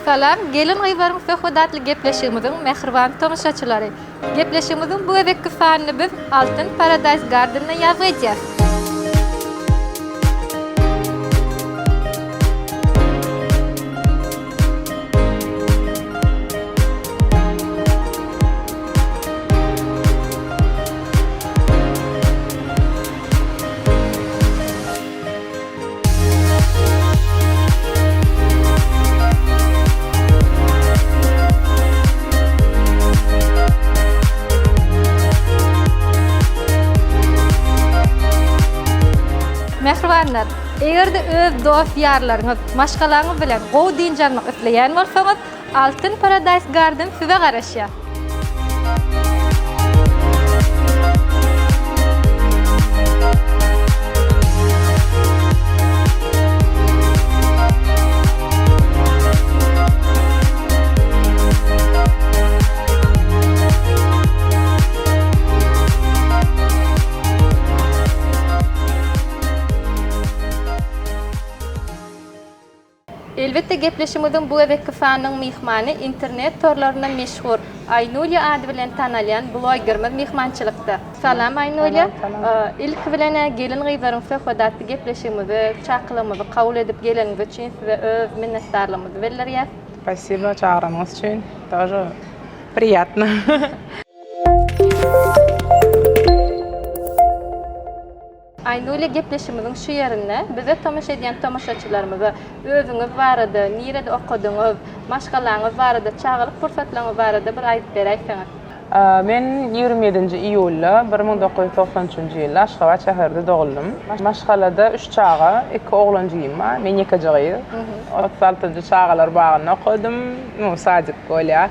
Salam, gelin-gyzlaryň söhbedi atly gepleşigimiziň mähriban tomaşaçylary! Gepleşigimiziň bu gezekki sanyny biz Altyn Paradise Garden-de ýazgy edýäs. Mähribanlar, eger-de öz dost-ýarlaryňyz, maşgalaňyz bilen gowy dynç almak isleýän bolsaňyz, Altyn Paradise Garden size garaşýar. Elbetde gepleşigimiziň bu gezekki sanynyň myhmany internet torlarynda meşhur Aýnulýa ady bilen tanalýan blogerimiz myhmançylykda. Salam Aýnulýa. Ilki bilen-ä gelin-gyzlaryň söhbedi atly gepleşigimize çakylygymyzy kabul edip geleniňiz üçin size öz minnetdarlygymyzy bildirýäs. Spasiba çagyranyňyz üçin. Тоже priýatno. Aýnulýa gepleşigimiziň şu ýerinde bize tomaşa edýän tomaşaçylarymyza özüňiz barada, nirede okadyňyz, maşgalaňyz barada, çagalyk pursatlaryňyz barada bir aýdyp beräýseňiz. Men 27-nji iýulda 1993-nji ýylda Aşgabat şäherinde doguldym. Maşgalada üç çaga, iki oglan jigim bar, men ýekeje gyz. 36-njy çagalar bagynda okadym, nu, sadik bolýar.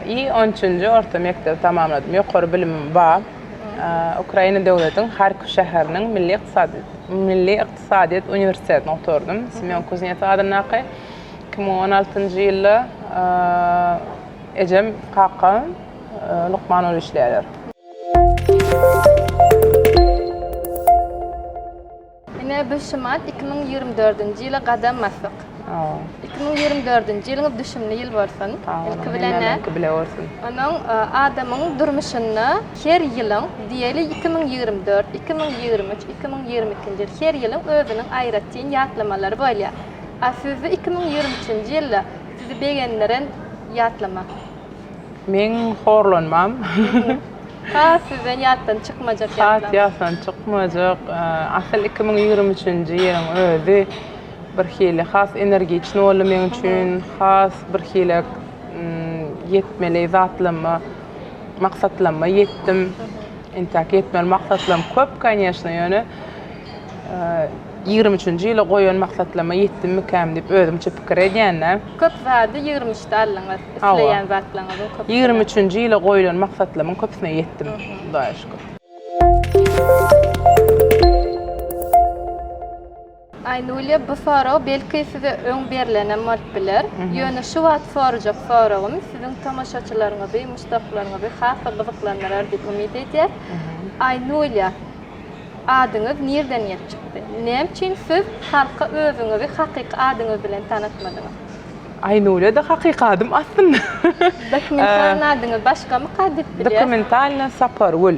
I on üçünji orta mekdebi tamamladym. Ýokary bilimim bar. Ukraina döwletiň Harkiw şäheriniň Milli ykdysady Milli ykdysadyýet uniwersitetini gutardym. Semýon Kuznesow adyndaky. 2016-njy ýylda ejem, kakam lukman bolup işleýärler. Ine biz şumat 2024-nji ýyla gadam basdyk. 2024-nji ýylyňyz düşümli ýyl bolsun. Ilki bilen Hemmämiňki bile bolsun. Onuň adamyň durmuşynda her ýylyň, diýeli 2024, 2023, 2022-nji ýyl her ýylyň özüniň aýratyn ýatlamalary bolýar. A sizde 2023-nji ýylda sizi begendiren ýatlama? Meň horlanmam. Has sizden ýatdan çykmajak ýatlama. Has ýatdan çykmajak. Asyl 2023-nji ýylyň özi birhili has energiçny boldy meň üçin. Has birhili ýetmeli zatlaryma, maksatlaryma ýetdim. Entäk ýetmeli maksatlarym köp, koneşno, ýöne 23-nji ýyla goýan maksatlaryma ýetdimmikäm diýip özümçe pikir edýän-dä. Köp zady 23-de aldyňyz. Isleýän zatlaryňyzyň köpüsine. 23-nji ýyla goýlan maksatlarymyň köpüsine ýetdim. Hudaýa şükür. Aýnulýa bu sorag belki size öň berlenem bolup biler. Ýöne şu wagt sorajak soragym siziň tomaşaçylaryňyzy, muşdaklaryňyzy has-da gyzyklandyrar diýip umyt edýäs. Aýnulýa, adyňyz nirden gelip çykdy? Näme üçin siz halka özüňizi hakyky adyňyz bilen tanatmadyňyz? Aýnulýa-da hakyky adym aslynda. Dokumentalny adyňyz başgamyka diýip bilýäs. Dokumentalny Sapargül.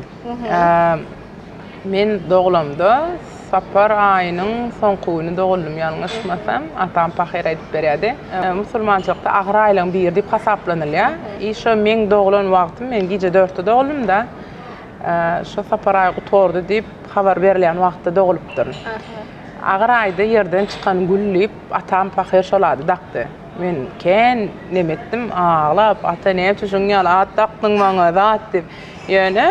Men doglamda sapar aýynyň soňky güni doguldym ýalňyşmasam. Atam pahyr aýdyp berýärdi. Musulmançylykda agyr aýlaryň biri diýip hasaplanylýar. I şo meň doglan wagtym, men gije dörtde doguldym-da. Şo sapar aýy gutardy diýip habar berilýän wagtda dogulypdyryn. Agyr aýda ýerden çykan gül diýip, atam pahyr şol ady dakdy. Men kän neme etdim, aglap, ata näme üçin şuň ýaly at dakdyň maňa zat diýip. Ýöne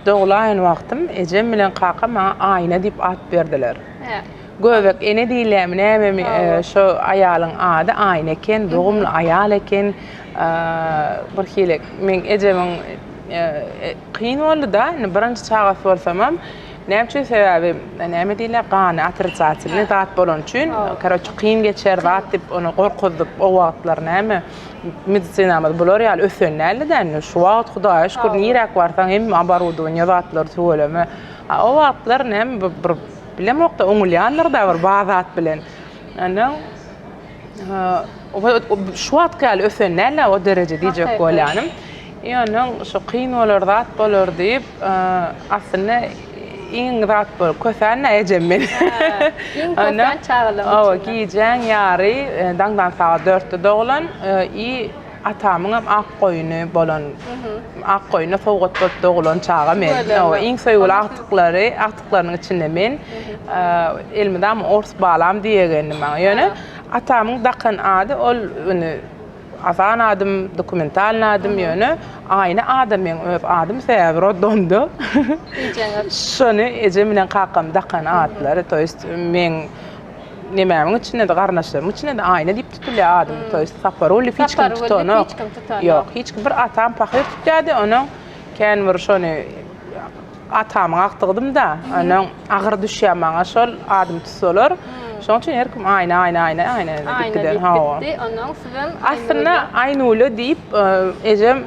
doglaýan wagtym ejem bilen kakam maňa Aýna diýip at berdiler. Göbek ene diýilýärmi nämemi, şo aýalyň ady Aýna eken, dogumly aýal eken. Birhili meň ejemiň kyn boldy-da, indi birinji çagasy bolsamam, Näme üçin sebäbi näme diýilýär gany otricatelnyý zat bolany üçin karoçe kyn geçer zat diýip ony gorkuzyp o wagtlar näme medisinamyz bular ýaly ösen däldi-dä indi şu wagt hudaýa şükür niräk barsaň hemme oborudowaniýa zatlar tüweleme a o wagtlar näme bir bilemokda oňulýandyr-da bir bar zat bilen ondan. Şu wagtky ýaly ösen däl-ä o dereje diýjek bolýanym. Ýöne şu kyn bolar zat bolar diýip, aslynda iň zat bolup kösän-ä ejem meni. Iň kösän çagalaryň içinde. Hawa, gijäň ýary daňdan sagat dörtde doglan i atamyňam ak goýny bolan, ak goýna sowgat bolup doglan çaga men. Hawa, iň söýgüli agtyklary, agtyklarynyň içinde men. Elmydama ors balam diýegendim maňa. Ýöne Atamyň dakan ady ol indi Azan adym, dokumentalnyý adym ýöne Aýna adam meň öz adym sebäbi roddomda. Ejeňiz. Şony ejem bilen kakam dakan atlary to ýest meň nemämiň içinde-de garyndaşlarymyň içinde-de Aýna diýip tutulýar adym. To ýest Sapargulyýew hiç kim tutanok. Hiç kim tutanok. Ýok, hiç kim bir atam pahyr tutýardy onuň kän bir şony Atamyň agtygydym-da, onuň agyr düşýär maňa şol adym tutsalar. Şonuň üçin her kim Aýna, Aýna, Aýna, Aýna diýip gider. Aýna diýip gitdi. Onuň sizem Aslynda Aýnule diýip, ejem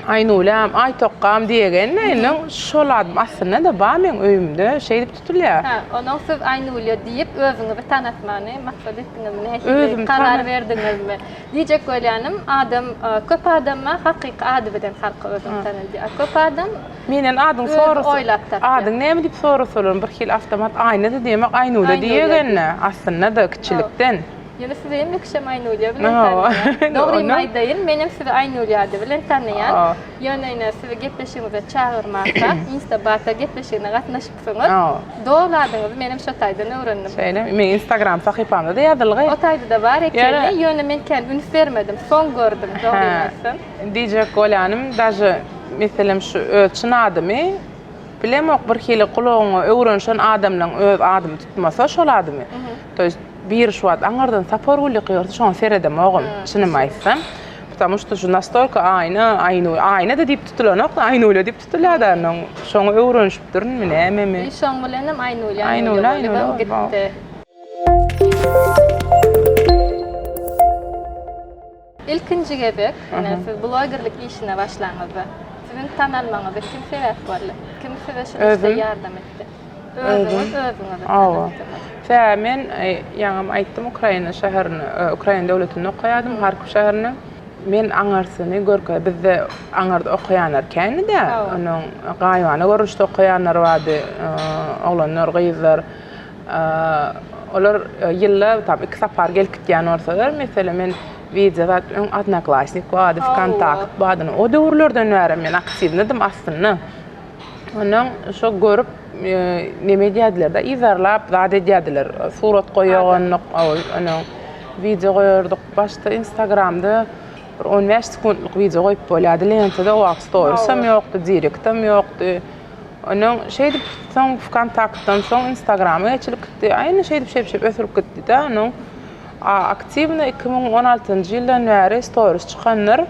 Aýnulem, Aýtokgam diýegen-de, indi şol adym aslynda-da bar meň öýümde, şeýdip tutulýar. Hä, onuň siz Aýnule diýip özüňizi tanatmany maksat etdiňizmi, nähili karar berdiňizmi? Diýjek bolýanym, adam, köp adam-a hakyky ady bilen halka özüni tanadýar. Köp adam Menden adyň Özi sorasa, oýlap tapýar. adyň näme diýip sorasalar, bir hili awtomat Aýna-da diýemok, Aýnula diýegenä, aslynda-da kiçilikden. Ýöne sizi hem öküşem Aýnulýa bilen Hawa. tanaýan. Dogrymy Onam. aýdaýyn, menem sizi Aýnulýa ady bilen tanaýan. Hawa. Ýöne ine sizi gepleşigimize çagyrmanka, Instabata gepleşigine gatnaşypsyňyz. Hawa. Doly adyňyzy menem şo taýdan öwrendim. Şeýle, meň Instagram sahypamda-da ýazylgy. O taýda-da bar ekeni, ýöne men kän üns bermedim, soň gördüm, dogrymy aýtsam. Diýjek bolýanym, daže meselem şu öz çyn adymy bilemok bir hili gulagyňa öwrenişen adamlaň öz adymy tutmasa şol adymy. To ýest biri şu wagt aňyrdan Sapargül gygyrsa şoňa seredemogam çynymy aýtsam. Потому что şu nastolka Aýna, Aýnul, Aýna-da diýip tutulanok, Aýnula diýip tutulýar-da onuň. Şoňa öwrenişipdirinmi, nämemi. I şoň bilenem Aýnulýa, Aýnula bolubam gitdi. Ilkinji gezek ine siz blogerlik işine başlaňyzda, siziň tanalmaňyza kim sebäp boldy? Kim size şu işde ýardam etdi? Özüňiz özüňizi tanatdyňyz. Sebäbi men ýaňam aýtdym Ukraina şäherinde, Ukraina döwletinde okaýardym, Harkow şäherinde. Men aňyrsyny görke, bizde aňyrda okaýanlar kändi-dä, onuň gaýybana görnüşde okaýanlar bardy, oglanlar, gyzlar. Olar ýylda tam iki sapar gelip gitýän bolsalar, meselem men wideo zat öň Odnoklassnik bardy, Wkontakt bardy. O döwürlerden bäri men aktiwnydym aslynda. Ondan şo görüp neme edýärdiler-de, yzarlap zat edýärdiler. Surat goýaganlyk, onuň wideo goýardyk. Başda Instagramda bir 15 sekuntlyk wideo goýup bolýardy. Lentada o wagt storisem ýokdy, direktem ýokdy. Ondan şeýdip soň Wkontaktdan soň Instagrama geçilip gitdi. Aý indi şeýdip şeýdip şeýdip ösülip gitdi-de onuň. A aktiwno 2016-njy ýyldan bäri stories çykandyr.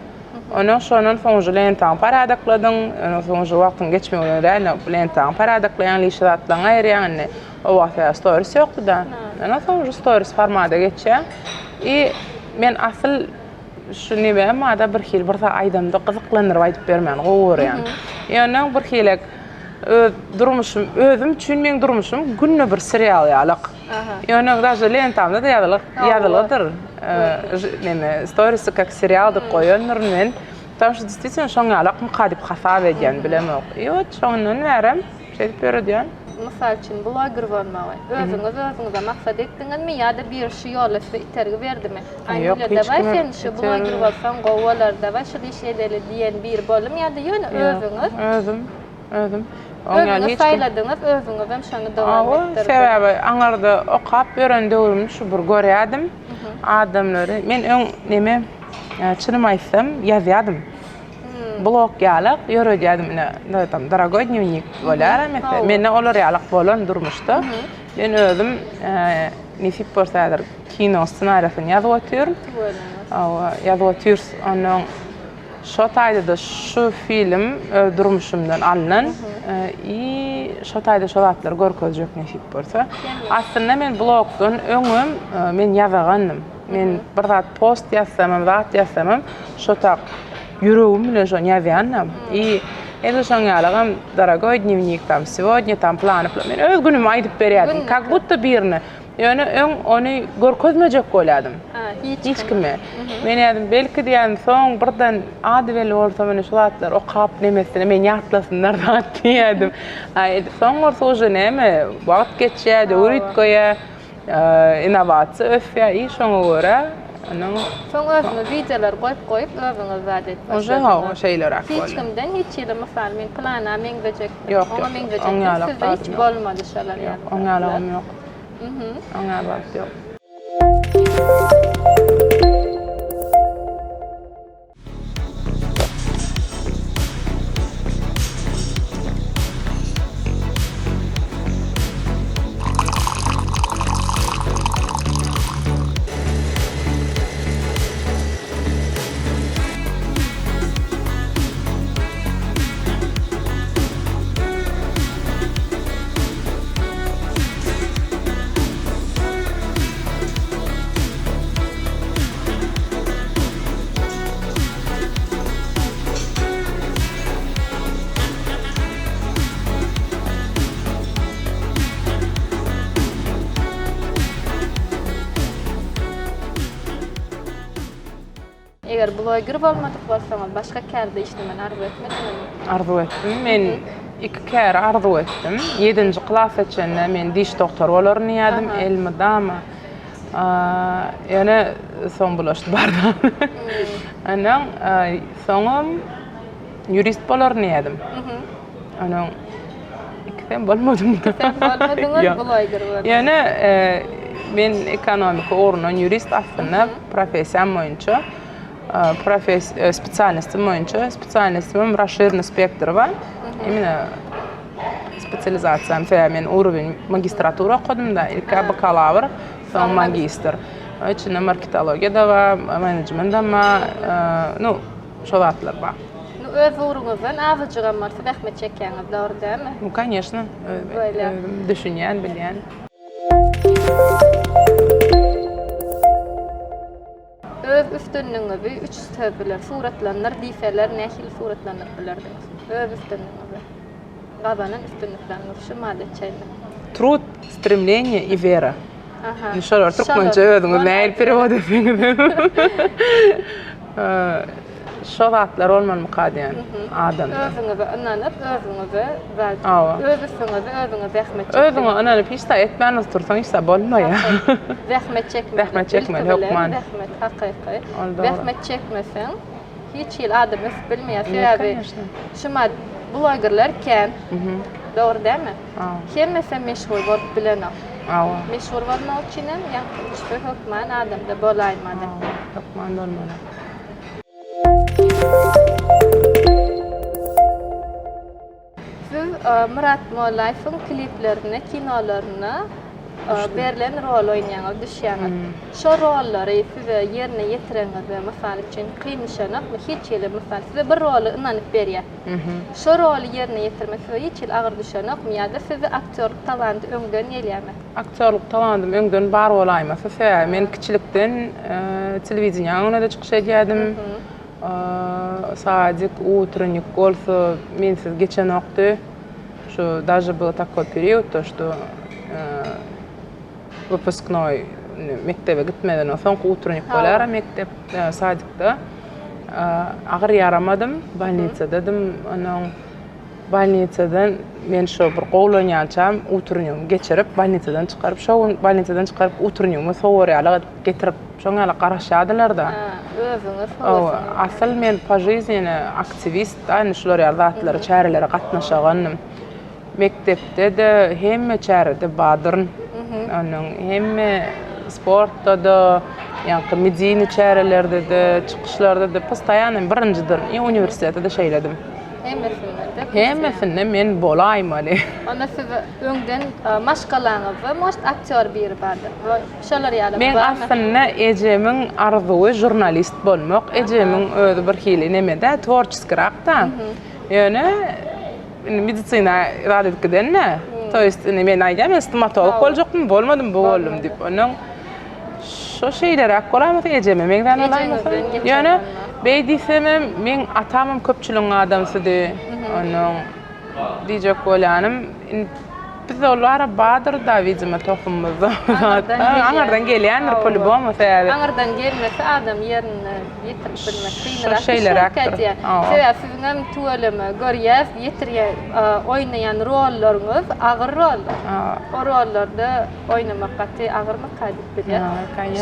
Ondan şondan soň uje lentaňy paradokladyň. Ondan soň uje wagtyň geçmegi bilen däl, lentaňy paradoklaýaň, lişi zatlaryňy aýyrýaň indi. O wagt ýa stories ýokdy-da. Ondan soň uje stories formada geçýär. I men asyl Şu neme mada bir hili bir zat aýdamda gyzyklandyryp aýdyp bermäni gowy görýän. Ýöne bir hili öz durmuşym özüm üçin meň durmuşym günde bir serial ýalyk. Ýöne daže lentamda-da ýazylyk ýazylgydyr. Neme storisi kak serial diýip goýandyryn men. Потому что действительно şoň ýalakmyka diýip hasap edýän bilemok. I wot şondan bärem şeýdip ýöredýän. Mysal üçin bloger bolmagy özüňiz özüňize maksat etdiňizmi ýa-da biri şu ýola size itergi berdimi? Ýok, Aýnulýa hiç dawaý kime sen şu bloger bolsaň gowy bolar dawaý şul işi edeli diýen biri boldumy ýa-da ýöne özüňiz? Özüm, özüm. Oň ýaly Özüňiz hiç kim. saýladyňyz, özüňizem şony dowam Hawa, etdirdiňiz. sebäbi aňyrda okap ýören döwrümde şu bir görýärdim adamlary. Men öň neme, çynymy aýtsam, ýazýardym. Blog ýalak ýöredýärdim ine, tam dorogoý dnewnik bolýar meselem. Mende olar ýalak bolan durmuşda. Men özüm nesip bolsa häzir Kino ssenariýasyny ýazyp otyryn. Hawa, ýazyp otyrys. Onnoň şo taýda-da şu film öz durmuşymdan alnan i şo taýda şo zatlary görkezjek nesip bolsa. Aslynda men blogdan öňem men ýazagandym. Men bir zat post ýazsamam, zat ýazsamam şo tak ýüregim bilen şony ýazýandym. I edil şoň ýalygam dorogoý dnewnik tam сегодня tam plany men öz günümi aýdyp berýärdim. Kak budda birine Ýöne öň ony görkezmejek bolýardym. Hiç kime. Men ýazym belki diýýän soň birden ady belli bolsa meni şu zatlary okap nemesine meni ýatlasynlar zat diýýärdim. A soň bolsa uje näme wagt geçýär, döwür üýtgeýär, innowasiýa ösýär i şoňa görä onuň Soň özüňiz wideolar goýup goýup özüňiz zat edip Uje hawa şeýleräk boldy. Hiç kimden hiç hili mysal men pylana meňzejekdim, oňa meňzejekdim sizde hiç bolmady şolar ýaly. Ýok, oň ýalagam ýok. Oň ýaly zat ýok. Eger bloger bolmadyk bolsaňyz, başga kärde işlemeni arzuw etmediňizmi? Arzuw etdim. Men iki käri arzuw etdim. Ýedinji klasa çenli men diş dogtory bolaryn diýýärdim elmydama. Ýöne soň bulaşdy bar zat. Ondan soňam ýurist bolaryn diýýärdim. Onuň ikisem bolmadym. Ikisem bolmadyňyz, bloger bolduňyz. Ýöne men ekonomika ugrundan ýurist aslynda professiýam boýunça profes spesialnostum boýunça spesialnostumym raşirnyý spektr bar. Imенно spesializasiýam sebäbi men urowen magistratura okadym-da, ilk-ä bakalawr, soň magistr. Içinde marketologiýa-da bar, menejmendem bar, nu Şo zatlar bar. Nu öz ugruňyzdan azajygam bolsa zähmet çekýäňiz dogry dälmi? Nu koneşno özüm düşünýän bilýän. Öz üstünligiňizi üç söz bilen suratlandyr diýseler nähili suratlandyryp bilerdiňiz? Öz üstünligiňizi. Gazanan üstünlikleriňizi şu madda çenli. Trud, stremleniýe i wera. Indi şolary türkmençe özüňiz nähili perewod etseňiz. Şo zatlar bolmalymyka diýen adamda. Özüňize ynanyp, özüňize zat, öz üstüňizde özüňiz zähmet çekmek. Özüňe ynanyp hiç zat etmän otursaň hiç zat bolmaýar. Zähmet çekmeli. Zähmet çekmeli hökman. Zähmet hakyky. Zähmet çekmeseň hiç hili adam ösüp bilmeýär. Sebäbi şumat blogerler kän. Dogry dälmi? Hemmesem meşhur bolup bilenok. Meşhur bolmak üçinem ýaňky üçüsi hökman adamda bolaýmaly. Hökman bolmaly. Siz Myrat Mollaýewiň kliplerinde, kinolarynda berlen roly oýnaýaňyz, düşýäňiz. Şo rollary size ýerine ýetireňizde, mysal üçin, kyn düşenokmy? Hiç hili, mysal, size bir roly ynanyp berýär. Şo roly ýerine ýetirmek size hiç hili agyr düşenokmy ýa-da sizde aktýorlyk talanty öňden gelýärmi? Aktýorlyk talandym öňden bar bolaýmasa, sebäbi men kiçilikden telewideniýäň öňünde-de çykyş edýärdim. Sadik, utrенник bolsa mensiz geçenokdy. Şu daže byl takoý period, to što wypusknoý mekdebe gitmeden soňky utrенник bolýar mekdep, sadikde. Agyr ýaramadym, bolnisadadym. Onuň bolnisadan men şo bir gowulanýançam utrennigimi geçirip, bolnisadan çykaryp, şo gün bolnisadan çykaryp utrennigimi sowar ýaly edip getirip, şoň ýaly garaşýardylar-da. Özüňiz sowasyňyz. Asyl men po žizini aktiwist-da, indi şular ýaly zatlara, çärelere gatnaşagandym. Mekdepde-de hemme çärede badyryn. Onuň hemme sportda-da, ýaňky medeni çärelerde-de, çykyşlarda-da postoýanno birinjidirin. I uniwersitetde-de şeýledim. Hemmesinde-de. Hemmesinde men bolaýmaly. Onda siz öňden maşgalaňyzda может aktýor biri bardyr. Şolar ýaly Meň aslynda ejemiň arzuwy žurnalist bolmak. Ejemiň özi bir hili neme-dä, tworçeskirak-da. Ýöne Indi medisina zat edip gidende, to ýest indi men aýdýan men stomatolog boljakdym, bolmadym, bu boldum diýip. Ondan şo şeýleräk bolaýmasa ejeme meňzän bolaýmasa. Ýöne beý diýsemem meň atamam köpçüligiň adamsydy. Ondan diýjek bolýanym indi. Bizde ol ara bardyr-da, widimo, tohumymyzda. Aňyrdan gelýän. Aňyrdan gelýändir po-lýubomu sebäbi. Aňyrdan gelmese adam ýerinde ýetirip bilmek kynrak. Şo şeýleräkdir. Sebäbi siziňem tüweleme görýäs, ýetirýän, oýnaýan rollaryňyz agyr rollar. O rollarda oýnamak gaty agyrmyka diýip bilýän.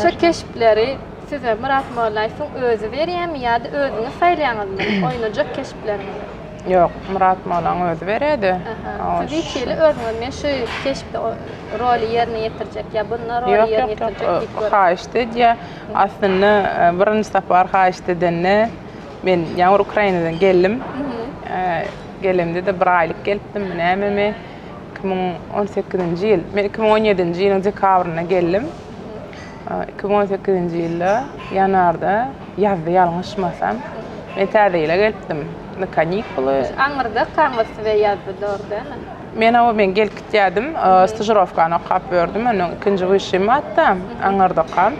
Şo keşpleri size Myrat Mollaýewiň özi berýärmi ýa-da özüňiz saýlaýaňyzmy oýnajak keşpleriňizi? Ýok, Myrat mollaň özi berýärdi. Siz hiç hili özüňiz men şu keşpde roly ýerine ýetirjek ýa bunda roly ýerine ýetirjek diýip görüp. Haýyşt edýär. Aslynda birinji sapar haýyşt edende men ýaňy Ukrainadan geldim. Gelemde-de bir aýlyk gelipdim, nämemi. 2018-nji ýyl. Men 2017-nji ýylyň dekabrynda geldim. 2018-nji ýylda ýanwarda ýazdy ýalňyşmasam. Men täze ýyla gelipdim. Na kanikuly. Aňyrda kaňyz size ýazdy dogry dälmi? Men hawa men gelip gitýärdim. Stažirowkany okap ýördüm. Ondan ikinji wyşşym hatda aňyrda okam.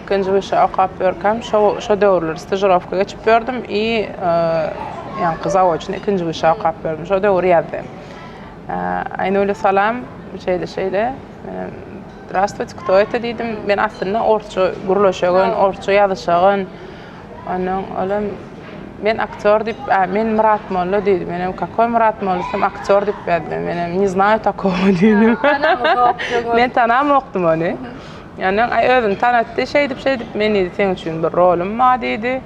Ikinji wyşşy okap ýörkäm şo şo döwürler stažirowka geçip ýördüm i ýaňky zaoçny ikinji wyşşy okap ýördüm. Şo döwür ýazdy. Aýnulya salam şeýle şeýle. Zdrastwuyte, kto eto diýdim. Men aslynda orsça gürleşegen, orsça ýazyşagan. Ondan olam men aktýor diýip, a men Myrat molla diýdi. Menem kakoý Myrat molla diýsem, aktýor diýip ýazdy. Menem ne znaýu takogo diýdim. Men tanamokdym ony. Ondan aý özüni tanatdy, şeýdip şeýdip men diýdi seň üçin bir rolum bar diýdi.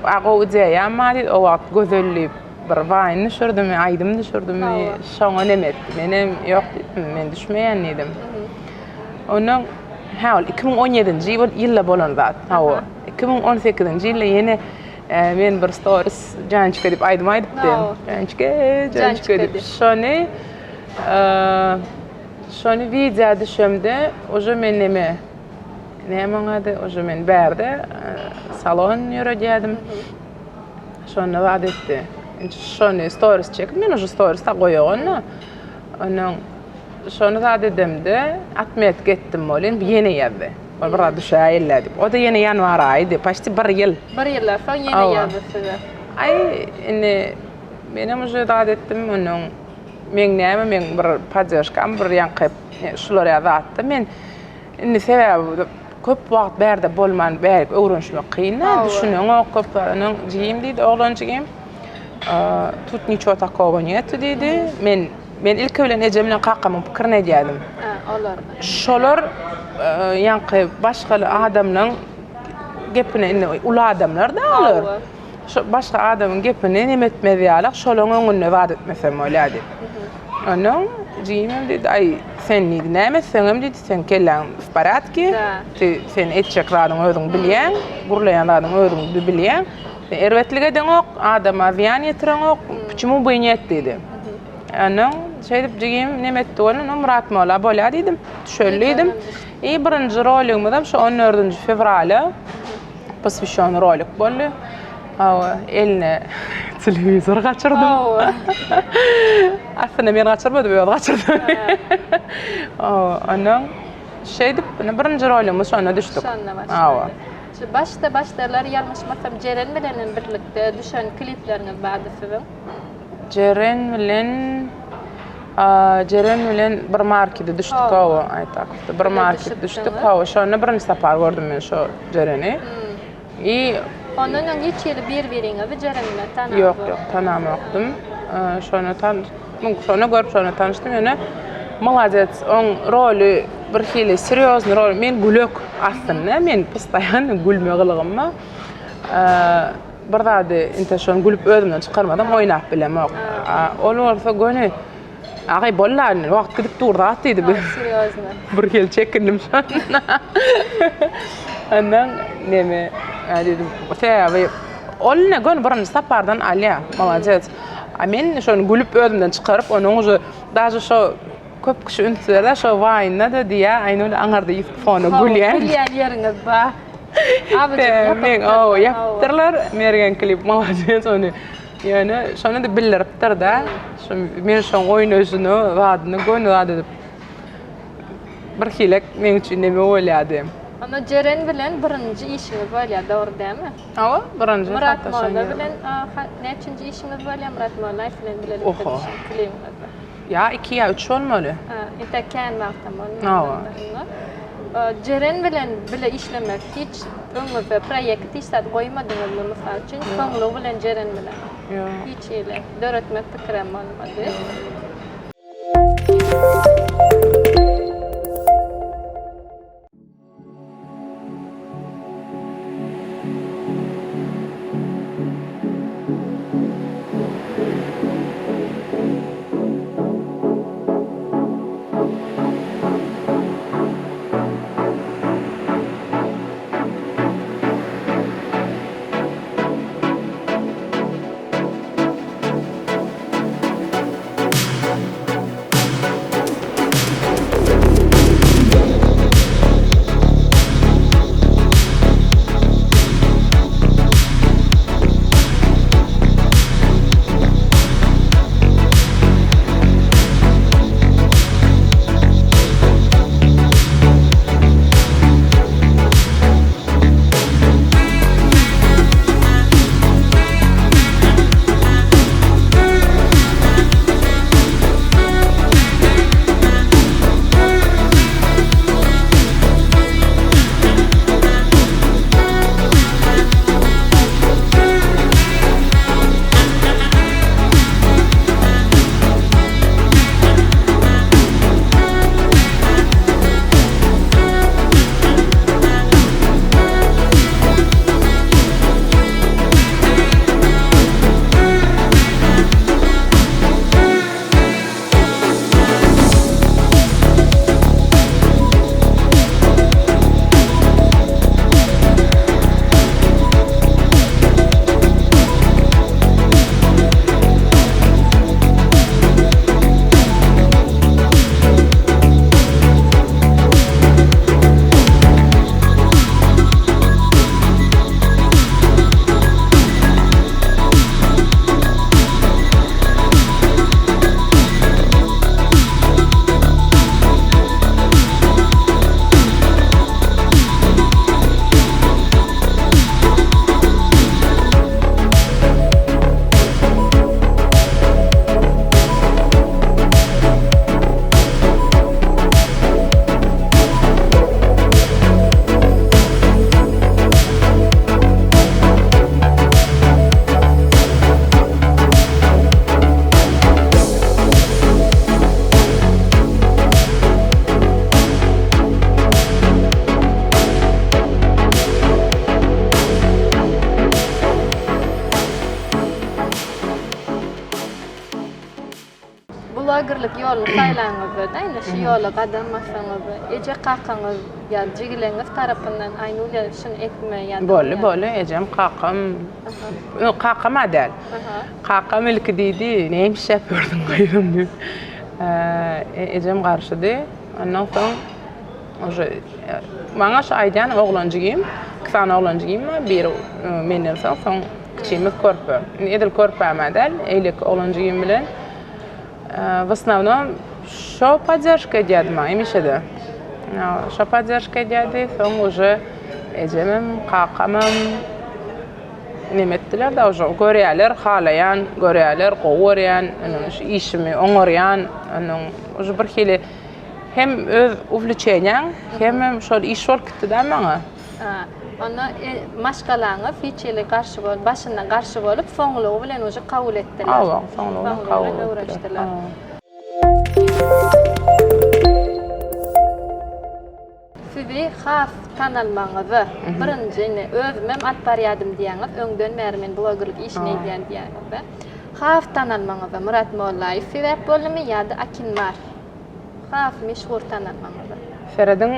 A gowy ideýam bar diýdi. O wagt Gözel diýip bir waýn düşürdimi, aýdym düşürdimi, şoňa neme etdi. Menem ýok diýdim, men düşmeýän diýdim. Ondan hä ol 2017-nji ýylda bolan zat. Hawa. 2018-nji ýylda ýene e, men bir stories Jançka diýip aýdym aýdypdym. Jançka, Jançka diýip. Şony e, şony wideo düşemde уже men neme näme oň ady? Уже men bärde e, salon ýöredýärdim. Şonda zat etdi. Şony stories çekip, men uje stories-da goýaganda, onuň şony zat edemde, otmetka etdim welin, ýene ýazdy. Ol bir zat düşäýeli diýip. O-da ýene ýanwar aýydy, почти bir ýyl. Bir ýyldan soň ýene ýazdy size. Aý, indi menem uje zat etdim, onuň meň näme, meň bir podderžkam, bir ýaňky şular ýaly zatda men Indi sebäbi köp wagt bärde bolman bärik öwrenişmek kyn-da, düşüneňok köp zat. Onuň jigim diýdi, oglan jigim. Tut niço takogo netu diýdi. Men men ilki bilen ejem bilen kakamyň pikirini edýärdim. Olar. Şolar ýaňky başga adamlaň gepini indi uly adamlar-da olar. Şo başga adamyň gepini neme etmez ýaly, şolaň öňünde zat etmesem bolýar diýip. Onnoň jigimem diýdi, aý, sen diýdi, näme etseňem diýdi, seň kelläň w porýadki, sen etjek zadyňy özüň bilýäň, gürleýän zadyňy özüň bilýäň. Sen erbetlik edeňok, adama zyýan ýetireňok, почему бы и нет diýdi. Onnoň şeýdip jigim neme etdi welin, Myrat molla bolýar diýdim, düşeli diýdim. I birinji roligimizem şo on dördünji fewrala poswýaşen rolik boldy. Hawa, eline telewizor gaçyrdym. Hawa. Aslynda men gaçyrmadym, özi gaçyrdy. Hawa, ondan şeýdip, ine birinji rolumyz şonda düşdük. Şonda başlady. Hawa. Şu başda başdalar ýalňyşmasam Jeren bilen hem birlikde düşen klipleriňiz bardy siziň. Jeren bilen Jeren bilen bir markede düşdük hawa, Aýtakowda bir markede düşdük hawa, şonda birinji sapar gördüm men şo Jereni. I Ondan öň hiç hili bir-biriňizi Jeren bilen tanamzok. Ýok, ýok, tanamokdym. Şonda tan şonda görüp şonda tanyşdym ýöne molodets oň roly bir hili serýoznyý rol men gülek aslynda men postoýanno gülme gylygym bar. Bir zady inte şony gülüp özümden çykarmasam oýnap bilemok. Ol bolsa göni Agay bolla indi wagt gidip dur zat diýdi. Serýozno. Bir hili çekindim şonda. Ondan neme diýdim. Sebäbi ol ne göni birinji sapardan alýar. Molodets. A men şony gülüp özümden çykaryp onuň uje daže şo köp kişi üns berýär şo waýnda-da diýýär Aýnur aňyrda ýüp fona gülýän. Gülýän ýeriňiz bar. Abyjyk Men o ýapypdyrlar Mergen klip molodets ony. Ýöne şony-da bildiripdir-dä. Şu men şoň oýnaşyny, zadyny göni zat edip bir hilek meň üçin neme bolýardy. Onda Jeren bilen birinji işiňiz bolýar, dogry dälmi? Hawa, birinji Myrat gatnaşan Molla ýerim. bilen näçinji işiňiz bolýar Myrat Mollaýew bilen bilelikde Oho. düşen klibiňizde? Ýa iki ýa üç bolmaly. Entek kän wagtam bolmandyr. Jeren bilen bile işlemek hiç öňüňizde proýekt hiç zat goýmadyňyzmy mysal üçin soňlugy bilen Jeren bilen? Ýok. Hiç hili döretmek pikirem bolmady. Blogerlik ýoluny saýlanyňyzda-da, indi şu ýola gadam basanyňyzda, eje-kakaňyz ýa jigileňiz tarapyndan Aýnulýa şuny etme ýa-da Boldy, boldy, ejem, kakam. Ýok, kakam-a däl. Kakam ilki diýdi, näme işläp ýörsüň gyzym diýip. Ejem garşydy. Ondan soň Uje maňa şu aýdýan oglan jigim, iki sany oglan jigim bar, biri menden soň, soň kiçimiz körpe. Indi edil körpäm-ä däl, eýleki oglan jigim bilen w osnownom şo podderşka edýärdi maňa hemişe-de. Şo podderşka edýärdi, soň uje ejemem, kakamam neme etdiler-de uje görýärler, halaýan, görýärler, gowy görýän, onuň şu işimi oňarýan, onuň uje birhili Hem öz uwliçeniýaň, hemem şol iş bolup gitdi-dä maňa. Ha, onda maşgalaňyz hiç hili garşy bol, başynda garşy bolup, soňlugy bilen uje kabul etdiler. Hawa, soňlugy bilen kabul etdiler. Öwrenişdiler. Sizi has tanalmagyňyza, birinji indi özümem alyp barýadym diýýäňiz, öňden bäri men blogerlik işini edýän diýýäňiz-de. Has tanalmagyňyza Myrat Mollaýew sebäp boldumy ýa-da Akinmar? Has meşhur tanalmagyňyza. Serediň,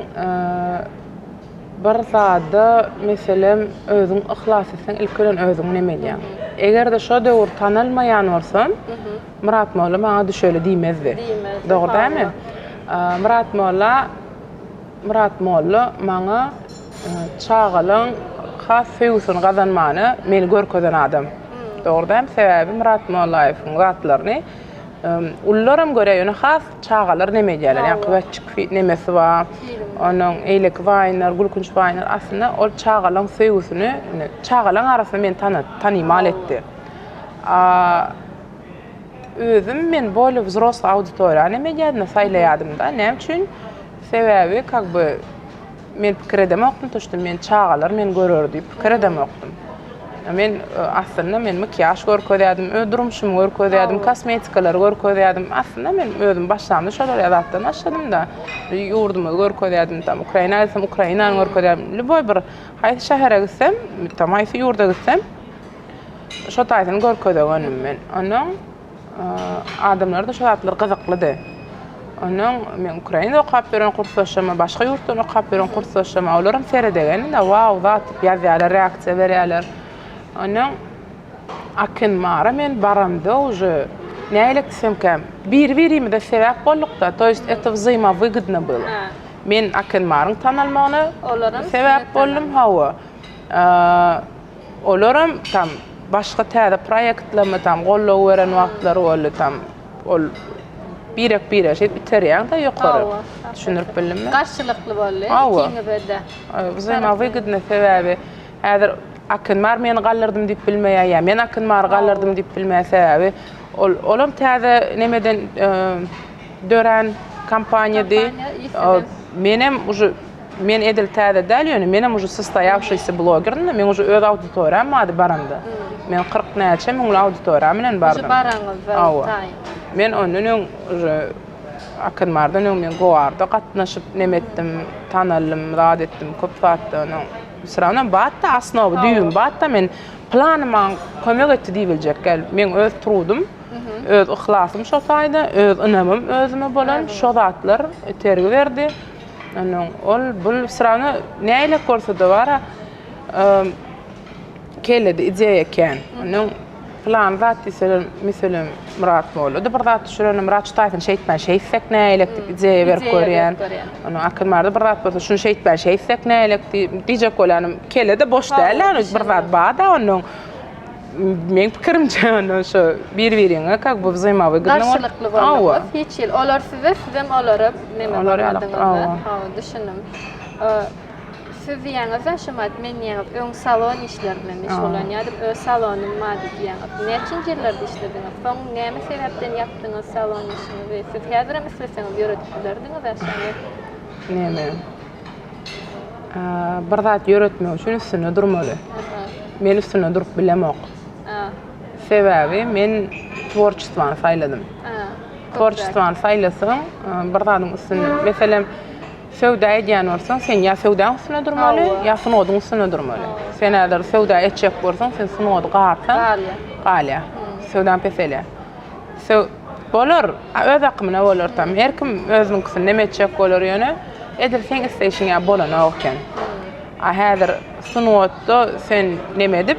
bir zada meselem özüň yhlas etseň ilki bilen özüň neme edýäň. Eger-de şo döwür tanalmaýan bolsam, Myrat molla maňa düşeli diýmezdi. Diýmezdi. Dogry dälmi? Myrat molla Myrat molla maňa çagalaň has söýgüsini gazanmana meni görkezen adam. Dogry dälmi? Sebäbi Myrat Mollaýewiň zatlaryny Ulularam görýär, ýöne has çagalar neme edýärler, ýaňky wäçjik nemesi bar, onuň eýleki waýnlar, gülkünç waýnlar, aslynda ol çagalaň söýgüsini, çagalaň arasynda meni tanymal etdi. Özüm men bolýa wzrosly auditoriýany neme edýärdim-de, saýlaýardym-da. Näme üçin? Sebäbi kak by men pikir edemokdym to şto men çagalar meni görer diýip pikir edemokdym. Men aslynda men makiýaž görkezýärdim, öz durmuşymy görkezýärdim, kosmetikalary görkezýärdim. Aslynda men özüm başlamda şolar ýaly zatdan başladym-da. Ýurdumyzy görkezýärdim, tam Ukraina gitsem Ukrainany görkezýärdim. Lýuboý bir haýsy şähere gitsem, tam haýsy ýurda gitsem şo taýsyny görkezegendim men. Ondan adamlara-da şo zatlar gyzyklydy. Ondan men Ukrainada okap ýören kursdaşlaryma, başga ýurtdan okap ýören kursdaşlaryma olaram seredegende wau zat diýip ýazýarlar, reaksiýa berýärler. Ondan Akinmara men baramda уже nähili diýsemkäm, biri-birimize sebäp bolduk-da, to ýest это wzaýmowygydno bylo. Men Akinmaryň tanalmagyna sebäp boldum, hawa. Olaram tam başga täze proýektlerime tam goldaw beren wagtlary boldy tam ol birek birege şeýdip iterýäň-de ýokary. Düşündirip bildimmi? Garşylykly boldy ikiňize-de. Wzaýmowygydno sebäbi häzir Akynmar meni galdyrdym diýip bilmeýär ýa men Akynmary galdyrdym diýip bilmeýär sebäbi ol olam täze nemeden dörän kompaniýady. Menem uje Men edil täze däl ýöne menem uje sostoýawşiýsy blogerdim-de, meň uje öz auditoriýam bardy baramda. Men 40 näçe müňli auditoriýam bilen bardym. Uje baraňyzda taýyn. Men ondan öň uje Akynmardan öň men Goarda gatnaşyp neme etdim, tanaldym, zat etdim, köp zatda onuň. Wse rawno batda osnowy, düýbüm batda men plany maňa kömek etdi diýibiljek däl. Meň öz trudym, öz yhlasym şo taýda, öz ynamym özüme bolan şo zatlar itergi berdi. Onuň ol bul srany nähilek bolsa-da bara kellede ideýa kän. Onuň plan zat diýseler, meselem, Myrat molla-da bir zat düşürende Myrat şu taýsyny şeýtmän şeýtsek nähilek diýip ideýa berip görýän. Onuň Akylmarda bir zat bolsa şuny şeýtmän şeýtsek nähilek diýjek bolýanym. Kellede boş däl ýaly bir zat bar-da onuň. Meň pikirimçe ondan şu bir-biriňe kak bu wzaýmowygydny bolup. Garşylykly bolduňyz hiç hili. Olar size, sizem olara neme bolmadyňyzda. Hawa, düşündim. Siz diýýäňiz-dä şumat, men diýýäňiz öň salon işleri bilen meşgullanýardym, öz salonym bardy diýýäňiz. Näçinji ýyllarda işlediňiz? Soň näme sebäpden ýapdyňyz salon işiňizi? Siz häzirem isleseňiz ýöredip bilerdiňiz-ä şony. Näme? Bir zat ýöretmek üçin üstünde durmaly. Men üstünde durup bilemok. Sebäbi men tworçestwany saýladym. Tworçestwany saýlasaň, bir zadyň üstünde, meselem, söwda edýän bolsaň, sen ýa söwdaň üstünde durmaly, ýa sungatyň üstünde durmaly. Sen häzir söwda etjek bolsaň, sen sungaty galsaň, galýar. Söwdaň peselýär. Söw bolar, öz akymyna bolar tam. Her kim özüniňkisini neme etjek bolar ýöne edil seň isleýşiň ýaly bolanok eken. A häzir sungatda sen neme edip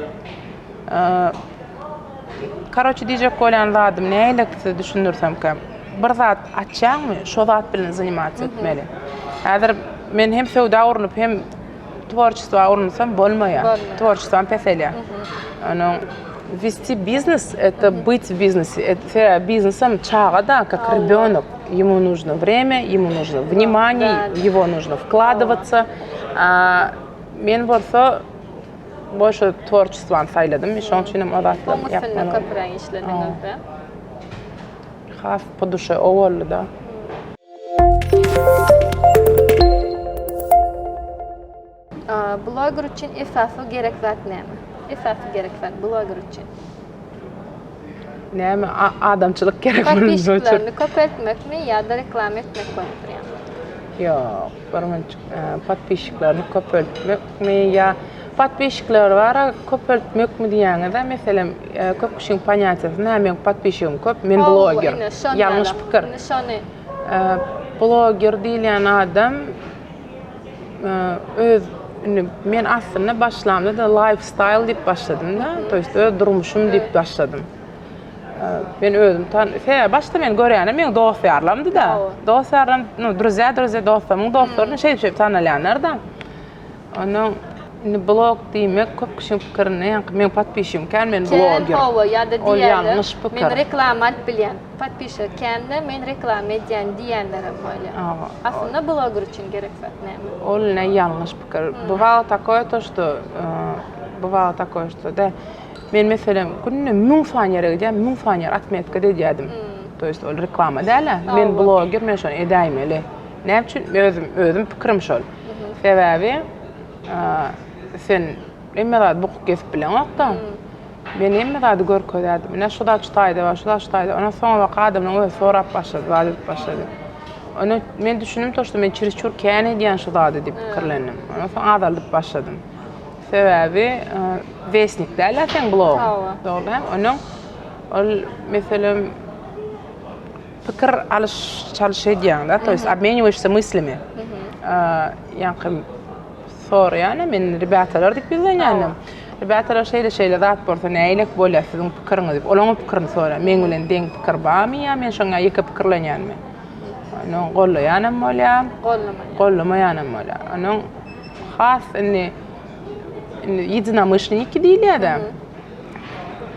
Karoçe diýjek bolýan zadym nähili size düşündirsemkä. Bir zat açýaňmy, şo zat bilen zanimatsiýa etmeli. Häzir men hem söwda urnup hem tworçestwa urunsam bolmaýar. Tworçestwam peselýär. Onuň westi biznes это быть в biznese. Sebäbi biznesem çaga-da, kak rебенок. Ему нужно время, ему нужно внимание, в его нужно wkladywatsa. Men bolsa boşa tworçestwany saýladym. Şonuň üçin hem o zatlary ýapmaly. Oň üstünde köpräk işlediňiz-de. Has po duşe o boldy-da. Bloger üçin esasy gerek zat näme? Esasy gerek zat bloger üçin. Näme adamçylyk gerek Podpisçiklerini köpeltmekmi ýa-da reklama etmek bolup durýar? Ýok, bir minutjyk. Podpisçiklerini köpeltmekmi ýa podpisçikleri bara köpeltmekmi diýýäňiz-ä meselem köp kişiň ponýatiýasy näme meň podpisçigim köp men bloger. Ýalňyş pikir. Indi şony. Bloger diýilýän adam öz indi men aslynda başlamda-da lifestyle diýip başladym-da, to ýest öz durmuşym diýip başladym. Men özüm tan sebäbi başda meni görýänler meň dost-ýarlarymdy-da. Dost-ýarlarym, nu, druzýa, druzýa, dostlarymyň dostlary şeýdip-şeýdip tanalýanlar-da. Ondan indi blog diýmek köp kişiň pikirinde ýaňky meň podpisçigim kän men bloger. Kän hawa ýa-da diýýärler men reklama alyp bilýän. Podpisçik kände men reklama edýän diýýänlerem bolýar. Aslynda bloger üçin gerek zat näme? Ol ne ýalňyş pikir. Bywalo takoe to što bywalo takoe što de. Men meselem günde 1000 sany ýere gidýän, 1000 sany ýer otmetka edýärdim. To ýest ol reklama däl-ä. Men bloger, men şony edäýmeli. Näme üçin? Özüm özüm pikirim şol. Sebäbi sen hemme zady bukup gezip bileňok-da. Men hemme zady görkezýärdim. Ine şu zat şu taýda bar, şu zat şu taýda. Ondan soňabaka adamlaryň özi sorap başlady, zat edip başlady. Onda men düşündim to, şo men çeresçur kän edýän şu zady diýip pikirlendim. Ondan soň azaldyp başladym. Sebäbi westnik däl-ä seň blogyň. Dogry däl. Onuň ol meselem pikir alyş çalyş edýäň-de, to ýest obmeniwaşsa myslymi. Ýaňky soraýan men rebýatalar diýip ýüzlenýänim. Rebýatalar şeýle şeýle zat bolsa nähilek bolýar siziň pikiriňiz diýip, olaň pikirini soraýan. Meň bilen deň pikir barmy ýa men şoňa ýeke pikirlenýänmi? Onuň gollaýanam bolýar, gollamaýanam bolýar. Onuň has indi indi ýedinomyşlenniki diýilýär-de.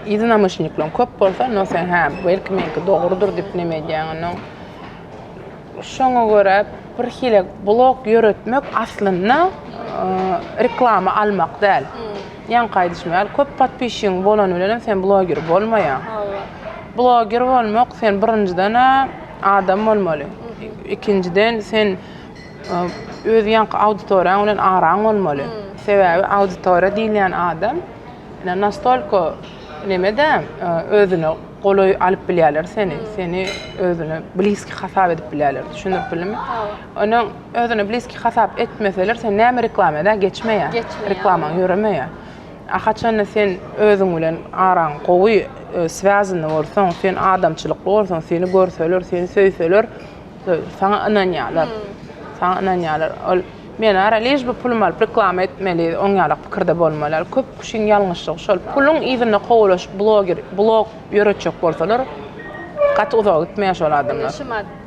Ýedinomyşlenikleriň köp bolsa, onda sen hä, belki meňki dogrudyr diýip neme edýäň onuň. Şoňa görä bir hili blog ýöretmek aslynda reklama almak däl. Ýaňky aýdyşym ýaly köp podpisçigiň bolany bilenem sen bloger bolmaýaň. Bloger bolmak sen birinjiden-ä adam bolmaly. Ikinjiden sen öz ýaňky auditoriýaň bilen araň bolmaly. Sebäbi auditoriýa diýilýän adam ine nastolko neme-de özüne golaý alyp bilýärler seni. Seni özüne bliski hasap edip bilýärler. Düşündirip bildimmi? Onuň özüne bliski hasap etmeseler, sen näme reklama edä geçmeýär. Reklamaň ýöremeýär. A haçanda sen özüň bilen araň gowy swýazynda bolsaň, sen adamçylykly bolsaň, seni görseler, seni söýseler, saňa ynanýarlar. Saňa ynanýarlar. Ol men ara lež bu pulumy alyp reklama etmeli, oň ýalak pikirde bolmaly. Köp kişiň ýalňyşlygy şol. Puluň yzynda kowalaşyp bloger, blog ýöretjek bolsalar, gaty uzaga gitmeýär şol adamlar.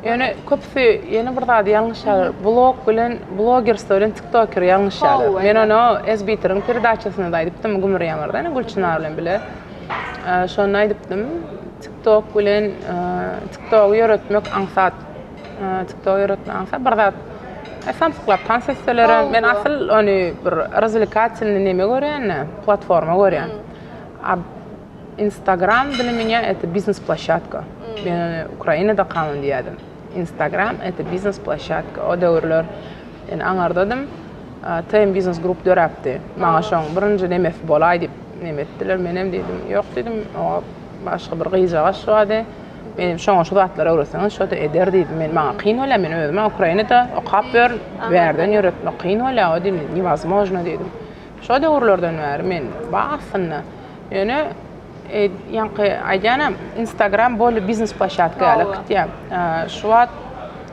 Ýöne köpüsi ýene bir zady ýalňyşýarlar. Blog bilen blogerstwo bilen tiktoker ýalňyşýarlar. Men ony SBTR-iň peredaçasynda-da aýdypdym, Gümür ýaňarda, ýöne Gülçynar bilen bile. Şonda aýdypdym, tiktok bilen tiktogy ýöretmek aňsat. Tiktogy ýöretmek aňsat. Bir zat samsyklap tans etselerem, men asyl ony bir razwlekatelnyý neme görýän-de, platforma görýän. A Instagram dla меня это biznes ploşadka. Men ony Ukrainada kanun diýýärdim. Instagram это biznes ploşadka. O döwürler men aňardadym. TM Business Group döräpdi. Maňa şoň birinji nemesi bolaý diýip neme etdiler. Menem diýdim, ýok diýdim, oňa başga bir gyzjagaş bardy. Men şoňa şu zatlary öwretseňiz, şo-da eder diýdim. Men maňa kyn bolýar, men özüm Ukrainada okap ýörün, bärden ýöretmek kyn bolýar, o diýdim, newozможно diýdim. Şo döwürlerden bäri men bar aslynda. Ýöne ýaňky aýdýanam Instagram boldy biznes ploşadka ýaly gitýär. Şu wagt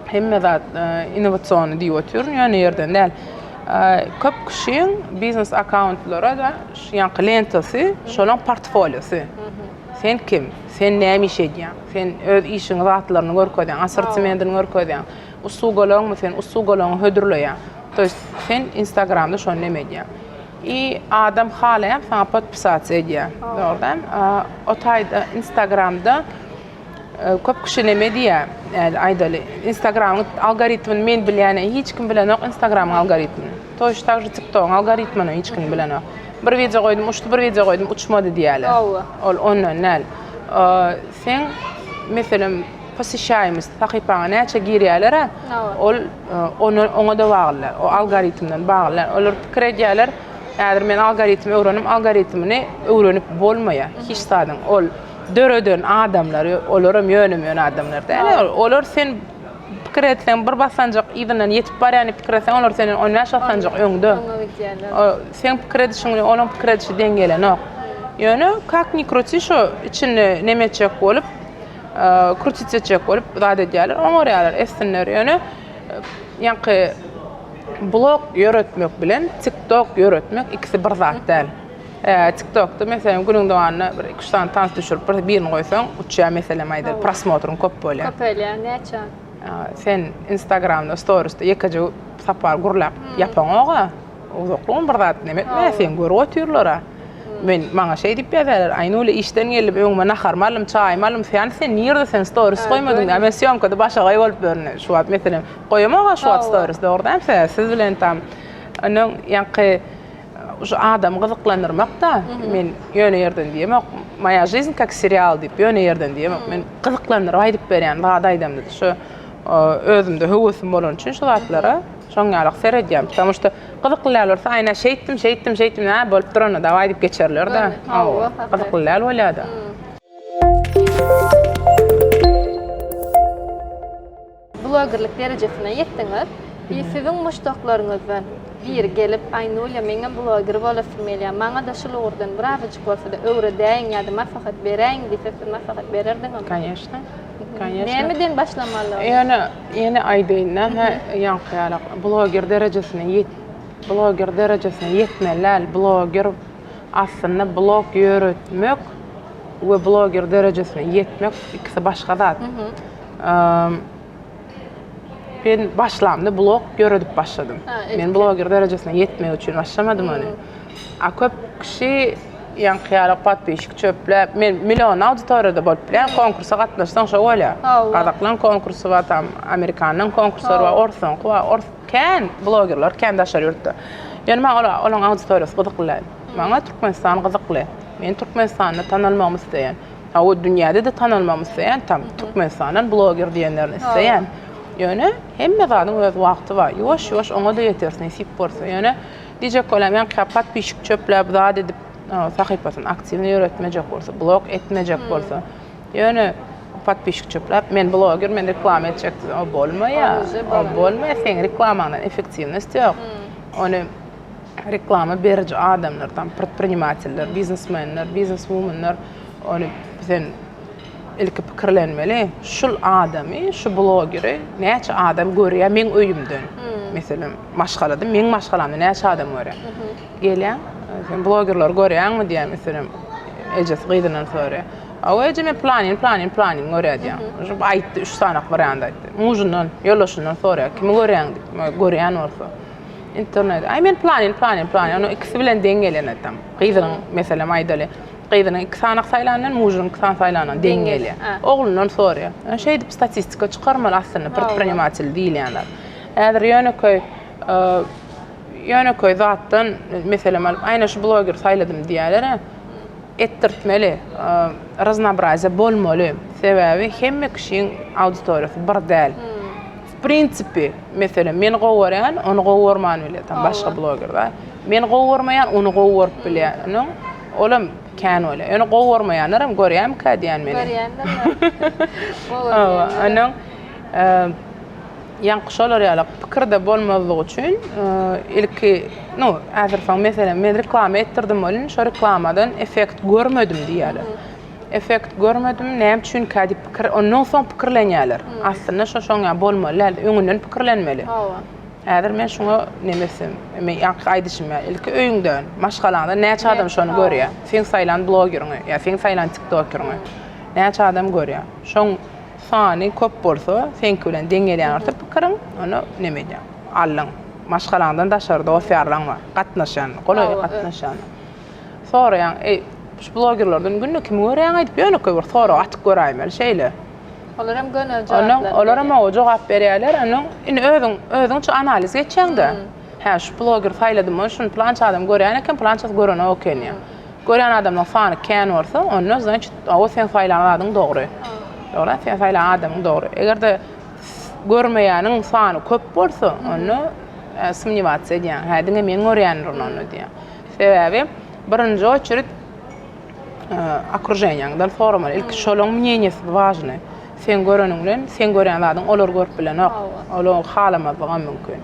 hemme zat innowasiony diýip otyryn, ýöne ýerden däl. Köp kişiň biznes akkauntlary da şu ýaňky lentasy, şolaň portfoliosy. Sen kim? Sen näme iş edýäň? Sen öz işiňi zatlaryny görkezýäň, assortimentini görkezýäň. Uslugalaryňmy sen uslugalaryňy hödürleýäň. To ýest sen Instagramda şony neme edýäň. I adam halaýan saňa podpisasiýa edýär. Dogry däl? O taýda Instagramda köp kişi neme diýýär? Aýdaly, Instagramyň algoritmini men bilýän, hiç kim bilenok Instagramyň algoritmini. Toýş tak же TikTokyň algoritmini hiç kim bilenok. Bir wideo goýdum, uçdy, bir wideo goýdum, uçmady diýýärler. Ol ondan däl. Seň meselem poseşaýemist sahypaňa näçe girýärler-ä, ol oňa-da bagly däl. O algoritmden bagly däl. Olar pikir edýärler, häzir men algoritmi öwrendim, algoritmini öwrenip bolmaýar hiç zadyň. Ol döreden adamlar, olaram ýöne-möne adamlar däl. Olar sen pikir etseň bir basganjak yzyndan ýetip barýan diýip pikir etseň, olar senden 15 basganjak öňde. Öňe gidýärler. Seň pikir edişiň bilen olaň pikir edişi deň gelenok. Ýöne kak ni kruti şo içinde neme etjek bolup, krutit etjek bolup zat edýärler, oňarýarlar, etsinler. Ýöne ýaňky blog ýöretmek bilen TikTok ýöretmek ikisi bir zat däl. TikTokda meselem günüň dowamynda bir iki-üç sany tans düşürip bir birini goýsaň uçýar meselem aýdaly prosmotryň köp bolýar. Köpelýär näçe? Sen Instagramda storiesde ýekeje sapar gürläp ýapaňok-a. Uzaklygam bir zat neme etme seni görüp otyrlar-a. Men maňa şeý diýip ýazýarlar Aýnule işden geldim öňüme naharymy aldym çaýymy aldym sen sen nirde sen stories goýmadyň diýýär. Men sýomkada başagaý bolup ýörün şu wagt meselem goýamok-a şu wagt stories dogry dälmi sebäbi siz bilen tam onuň ýaňky. şu adamy gyzyklandyrmak-da. Men ýöne ýerden diýemok, Moýa жизнь как serial diýip, ýöne ýerden diýemok. Men gyzyklandyryp aýdyp berýän zat aýdamda-da şu özümde höwesim bolany üçin şu zatlara şoň ýaly seredýän. Потому что gyzykly däl bolsa, aýna şeýtdim, şeýtdim, şeýtdim, hä bolup duranda dawaý diýip geçerler-de. Hawa, gyzykly däl bolýar-da. Blogerlik derejesine ýetdiňiz. I siziň muşdaklaryňyzdan biri gelip, Aýnulýa meňem bloger bolasym gelýär, maňa-da şul ugurdan birazajyk bolsa-da öwredäýiň ýa-da maslahat beräýiň diýse, siz maslahat bererdiňizmi? Koneşno. Koneşno. Nämeden başlamaly? Ýöne, ýene aýdaýyn-da, hä, ýaňky ýalak, bloger derejesine ýet, bloger derejesine ýetmeli däl. Bloger aslynda blog ýöretmek we bloger derejesine ýetmek ikisi başga zat. Men başlamda blog ýöredip başladym. Men bloger derejesine ýetmek üçin başlamadym ony. A köp kişi ýaňky ýaly podpisçik çöpläp, men million auditoriýada bolup bilýän, konkursa gatnaşsaň şo bolýar. Gazaklaň konkursy bar, tam amerikanlaň konkurslary bar, orslaňky bar, ors kän blogerler kän daşary ýurtda. Ýöne maňa ola olaň auditoriýasy gyzykly däl. Maňa Türkmenistan gyzykly. Men Türkmenistanda tanalmagymy isleýän. Hawa dünýäde-de tanalmagymy isleýän, tam Türkmenistandan bloger diýenlerini isleýän. Ýöne hemme zadyň öz wagty bar. Ýuwaş-ýuwaş oňa-da ýeteris nesip bolsa. Ýöne diýjek bolýan ýaňky podpisçik çöpläp zat edip sahypasyny aktiwny ýöretmejek bolsa, blog etmejek bolsa. Ýöne podpisçik çöpläp men bloger, men reklama etjek diýse, o bolmaýar. O bolmaýar, seň reklamaňdan effektiwnost ýok. Ony reklama beriji adamlar, tam predprinimateller, biznesmenler, bizneswumenler ony sen ilki pikirlenmeli, şul adamy, şu blogeri näçe adam görýär meň öýümden. Meselem, maşgalada meň maşgalamda näçe adam görýär. Gelýän, sen blogerleri görýäňmi diýýär, meselem, ejesi gyzyndan soraýar. Hawa eje men planyny, planyny, planyny görýär diýýär. Şu aýtdy, üç sanak bir ýanda aýtdy. Mujundan, ýoldaşyndan soraýar, kimi görýäň diýip, görýän bolsa. Internet. Aý men planyny, planyny, planyny. Onuň ikisi bilen deň gelýän aýtsam. Gyzynyň meselem aýdaly. Gyzynyň iki sany saýlandan, mužunyň iki sany saýlandan deň gelýär. Oglundan soraýar. Şeýdip statistika çykarmaly aslynda predprinimatel diýilýän zat. Häzir ýönekeý ýönekeý zatdan meselem alyp, aýna şu blogeri saýladym diýýärler. Etdirtmeli. Raznobraziýa bolmaly. Sebäbi hemme kişiň auditoriýasy bir däl. W prinsipi, meselem, meni gowy görýän, ony gowy görmän bilýär, tam başga bloger da. Meni gowy görmeýän, ony gowy görüp bilýär. Onuň olam kän bolýar. Ýöne gowy görmeýänler hem görýärmikä diýýän meni. Görýändirler. Gowy görýänler. Onuň ýaňky şolar ýaly pikirde bolmazlygy üçin ilki, nu, häzir soň meselem, men reklama etdirdim welin, şo reklamadan effekt görmedim diýýärler. Effekt görmedim, näme üçinkä diýip pikir, ondan soň pikirlenýärler. Aslynda şo şoň ýaly bolmaly däl, öňünden pikirlenmeli. Hawa. Häzir men şuňa neme etsem, men ýaňky aýdyşym ýaly, ilki öýüňden, maşgalaňdan näçe adam şony görýär? Seň saýlan blogeriňi ýa seň saýlan tiktokeriňi näçe adam görýär? Şoň sany köp bolsa, seňki bilen deň gelýän bolsa pikiriň, onda neme edýäň? Aldyň. Maşgalaňdan daşary dost-ýarlaň bar, gatnaşýan, golaý gatnaşýan. Soraýaň, eý, şu blogerlerden günde kimi görýäň aýdyp, ýönekeý bir sorag atyp göräýmeli şeýle. Olar hem göni jogap berýär. Olar hem oňa jogap berýärler. Onuň indi özüň özüňçe analiz geçýäň-de. Hä, şu blogeri saýladym, ony şuny pylança adam görýän eken, pylançasy görenok eken diýýäň. Görýän adamlaryň sany kän bolsa, onda значит, o seň saýlan zadyň dogry. Dogry, seň saýlan adamyň dogry. Eger-de görmeýäniň sany köp bolsa, onda sumnewаться edýäň. Hä, diňe men görýändirin onda diýýäň. Sebäbi birinji oçerit okruženiýaňdan soramaly. Ilki şolaň mneniýesi wažny. Seň göreniň bilen seň görýän zadyň olar görüp bilenok. Olar halamazlygam mümkin.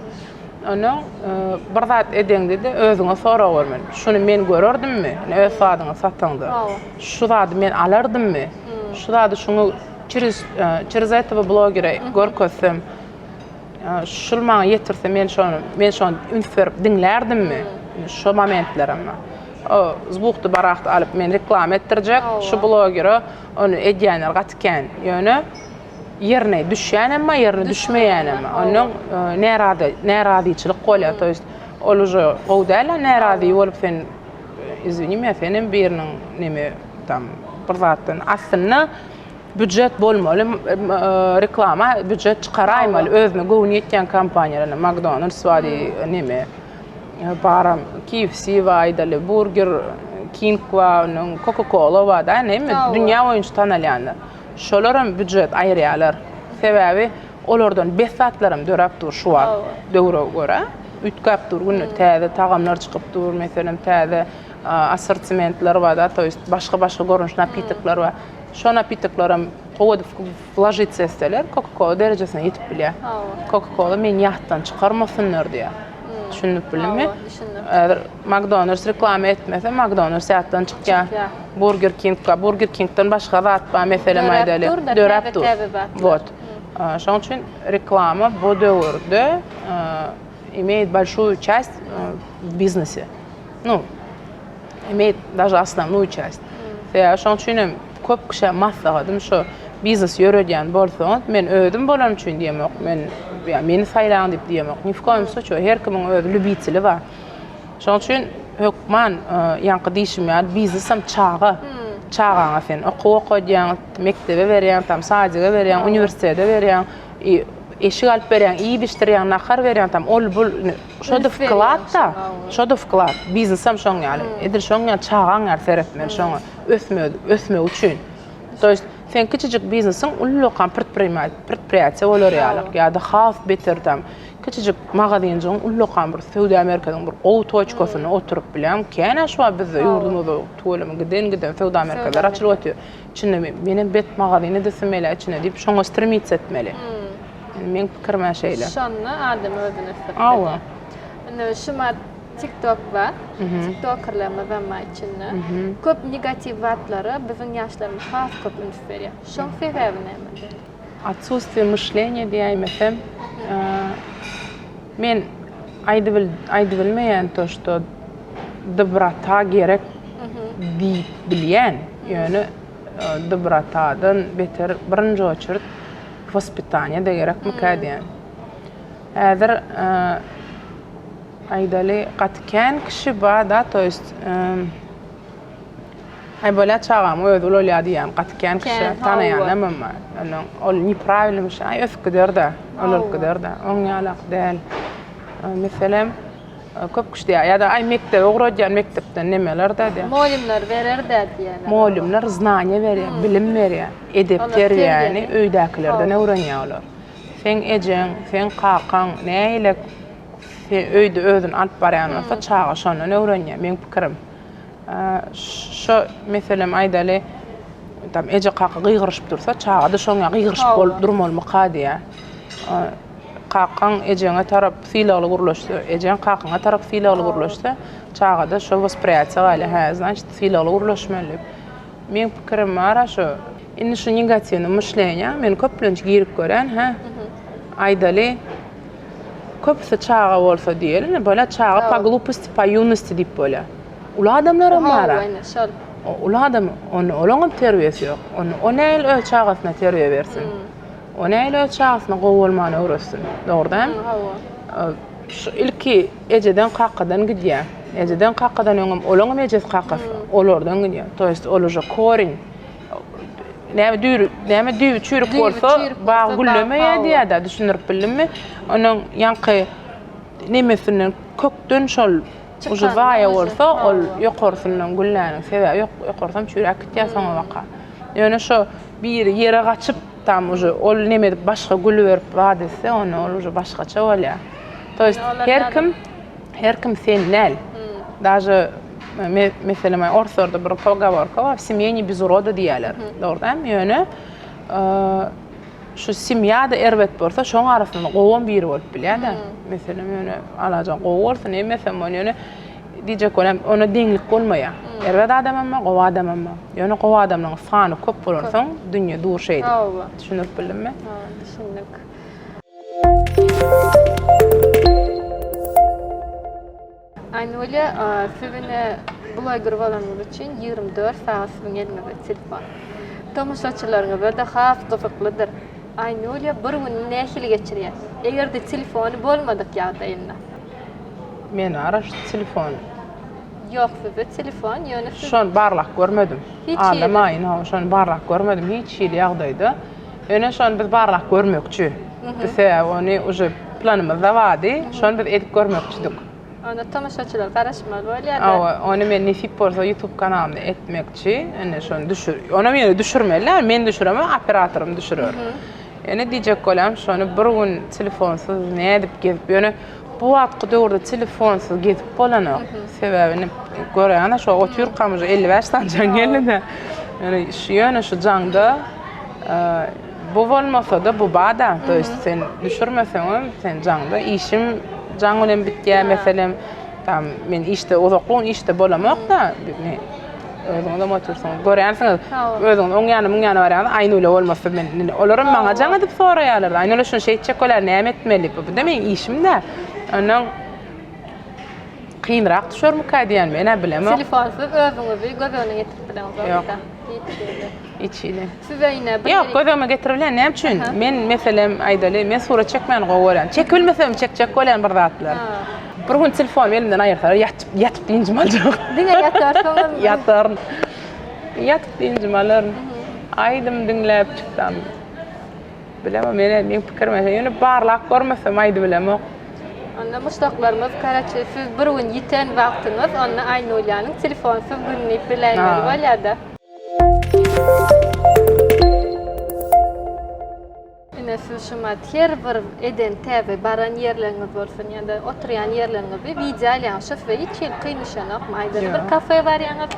Ondan bir zat edeňde-de özüňe sorag bermeli. Şuny men görerdimmi? Ine öz zadyňy sataňda. Şu zady men alardymmy? Şu zady şuňa çerez çerez этого blogere görkezsem Şul maňa ýetirse men şony men şony üns berip diňlärdimmi? Şo momentlerem bar. O zbuhty barahty alyp men reklama etdirjek şu blogere ony edýänler gaty kän. Ýöne ýerine düşýänem bar, ýerine düşmeýänem bar. Ondan närazy närazyçylyk bolýar. To ýest ol uje gowy däl-ä närazy bolup sen izwini men senem biriniň neme tam bir zatdan aslynda Býujet bolmaly, reklama býujet çykaraýmaly, özüne göwni ýetýän kompaniýalar, ine McDonald's bar diý, neme. Baram KFC bar aýdaly, Burger King bar, ondan Coca-Cola bar da, hemme dünýä boýunça tanalýanlar. Şolaram býujet aýyrýarlar. Sebäbi olardan bet zatlaram döräp dur şu wagt döwre görä. Üýtgäp dur günde täze tagamlar çykyp dur, meselem täze assortimentler bar da, to ýest başga-başga görnüş napitoklar bar. Şo napitoklaram gowy edip wložit etseler, Coca-Cola derejesine ýetip bilýär. Coca-Cola meni ýatdan çykarmasynlar diýýär. Düşünip bildimmi? Hawa, düşündim. Häzir McDonald's reklama etmese, McDonald's ýatdan çykýar. Çykýar. Burger King bar. Burger Kingden başga zat bar, meselem Döräp aýdaly. dur-da, Döräp dur. täze-täze zatlar. Wot. Şonuň üçin reklama bu döwürde имеет большую часть в biznese. Nu, imеет даже основную часть. Sebäbi şonuň üçin hem köp kişä maslahatym şo biznes ýöredýän bolsaňyz, men özüm bolanym üçin diýemok, men ýa meni saýlaň diýip diýemok. Ni w koýum sluçaý, her kimiň öz lübiteli bar. Şonuň üçin hökman ýaňky diýşim ýaly biznesem çaga. Çagaňa sen okuw okadýaň, mekdebe berýäň, tam sadige berýäň, uniwersitete berýäň, eşik alyp berýäň, iýip içdirýäň, nahar berýäň, tam ol bul şo-da wklad-da, şo-da wklad. Biznesem şoň ýaly. Edil şoň ýaly çagaň ýaly seretmeli şoňa. Ösmegi, ösmegi üçin. To ýest seň kiçijik biznesiň ullakan predpriýatiýa bolar ýaly ýa-da has beter tam kiçijik magazinjigiň ullakan bir söwda merkeziniň bir gowy toçkasynda oturyp bilýäň. Kän-ä şu wagt bizde ýurdumyzda tüweleme giden-giden söwda merkezleri açylyp otyr. Içinde menem bet magazin edesim gelýär içinde diýip şoňa stremits etmeli. Meň pikirim-ä şeýle. Şonda adam özüni ösdürip bilýär. Indi şumat TikTok bar. TikTokerlerimiz bar içinde. Köp negatiw zatlara biziň ýaşlarymyz has köp üns berýär. Şoň sebäbi nämede? Otsustwiye myşleniýa diýäýmesem, men aýdybilmeýän to şto dobrota gerek diýip bilýän, ýöne dobrotadan beter birinji oçerit wospitaniýa-da gerekmikä diýýän. Häzir aýdaly gaty kän kişi bar-da, to ýest Aý bolýa çagamyň özi ulalýar diýýän gaty kän kişi tanaýanam bar. Onuň ol nepravilnyş, aý ösüp gider-de, ulalyp gider-de. Oň ýalak däl. Meselem, köp kişi diýýär, ýa-da aý mekdebe ugradýan, mekdepden nemeler-de diýýär. Mugallymlar berer-dä diýýärler. Mugallymlar znaniýa berýär, bilim berýär. Edep-terbiýäni öýdäkilerden öwrenýär olar. Seň ejeň, seň kakaň nähili öýde özüni alyp barýan bolsa, çaga şondan öwrenýär, meň pikirim. Şo meselem aýdaly, tam eje kaka gygyryşyp dursa, çaga-da şoň ýaly gygyryşyp bolup durmalymyka diýýär. Kakaň ejeňe tarap sylagly gürleşse, ejeň kakaňa tarap sylagly gürleşse, çagada şo wospriýatiýa galýar, hä, znaçit, sylagly gürleşmeli diýip. Meň pikirim bar-a şo. Indi şu negatiwnyý myşleniýa men köplenç girip görýän, hä, aýdaly, Köpüsi çaga bolsa diýeli, ine bolýar çaga po gluposti, po ýunosti diýip bolýar. Uly adamlaram bar. Hawa, ine şol. Uly adam, onda olaňam terbiýesi ýok. Onda o nähili öz çagasyna terbiýe bersin? O nähili öz çagasyna gowy bolmany öwretsin? Dogry dälmi? Hawa. Şu ilki ejeden kakadan gidýär. Ejeden kakadan öňem olaňam ejesi kakasy olardan gidýär. To ýest ol uje korin. Näme düýri, näme düýbi çüýrük bolsa, bag güllemeýär diýýär-de, düşündirip bildimmi? Onuň ýaňky nemesinden kökden şol uje zaýa bolsa, ol ýokarsyndan gülläniň sebäbi ýok, ýokarsam çüýräp gitýär soňabaka. Ýöne şo biri ýere gaçyp, tam uje ol neme edip başga gül berip zat etse, onda ol uje başgaça bolýar. To ýest her kim Her kim sen däl. Daže meselem orslarda bir pogoworka bar, w semýe ne bez uroda diýýärler. Dogry dälmi? Ýöne şu semýa-da erbet bolsa, şoň arasynda gowam biri bolup bilýär-de. Meselem, ýöne Allajan gowy bolsun, hemmesem bolsun, ýöne diýjek bolýan, onda deňlik bolmaýar. Erbet adamam bar, gowy adamam bar. Ýöne gowy adamlaryň sany köp bolansoň, dünýe dur şeýdip. Düşündirip bildimmi? Düşündik. Aýnulýa, siz ine bloger bolanyňyz üçin 24 sagat siziň eliňizde telefon. Tomaşaçylaryňyza-da has gyzyklydyr. Aýnulýa bir gününi nähili geçirýär? Eger-de telefony bolmadyk ýagdaýynda. Men ara şu telefon. Ýok sizde telefon, ýöne siz. Şony barlap görmedim. Hiç hili. Aldamaýyn, hawa, şony barlap görmedim hiç hili ýagdaýda. Ýöne şony biz barlap görmekçi. Biz sebäbi ony uje planymyzda bardy. Şony biz edip görmekçidik. Onda tomaşaçylar garaşmaly bolýar-da. Hawa, ony men nesip bolsa YouTube kanalymda etmekçi. Indi şony düşür, onam ýöne düşürmeli däl, men düşüremok, operatorym düşürer. Ýöne diýjek bolýanym şony bir gün telefonsyz nädip gezip, ýöne bu wagtky döwürde telefonsyz gezip bolanok. Sebäbi indi görýäňiz şo otyrkam uje 55 sany jaň geldi-de. Ýöne şu ýöne şu jaňda bu bolmasa-da bu bar-da. To ýest sen düşürmeseňem sen jaňda işim jaň bilen bitýär meselem. Tam men işde uzakly gün işde bolamok-da. Özüňizem otyrsyňyz. Görýänsiňiz. Özüňiz oň ýanyna, muň ýanyna barýaňyz, Aýnule bolmasa men indi olaram maňa jaň edip soraýarlar. Aýnule şuny şeýtjek bolýar, näme etmeli? Bu-da meň işim-dä. Ondan kynrak düşermikä diýýän, men-ä bilemok. Telefonsyz özüňizi göz öňüne getirip bileňizokda. Ýok. Hiç hili. Hiç hili. Size ine bir Ýok, göz öňüme getirip bilýän. Näme üçin? Men meselem aýdaly, men surat çekmäni gowy görýän. Çekip bilmesem çekjek bolýan bir zatlar. Bir gün telefonymy elimden aýyrsalar ýatyp, ýatyp dynjymy aljak. Diňe ýatarsyňyzmy? Ýataryn. Ýatyp dynjymy alaryn. Aýdym diňläp çyksam. Bilemok, men meň pikirim ýöne barlap görmesem aýdybilemok. Onda muşdaklarymyz karaçe siz bir gün ýiten wagtyňyz onda Aýnulyanyň telefonsyz güni diýip biläýmeli bolýada. Ine siz şumat her bir eden täze baran ýerleriňiz bolsun ýa-da oturýan ýerleriňizi wideo alýaňyz. Şo size hiç hili kyn düşenokmy? Aýdaly bir kafe barýaňyz,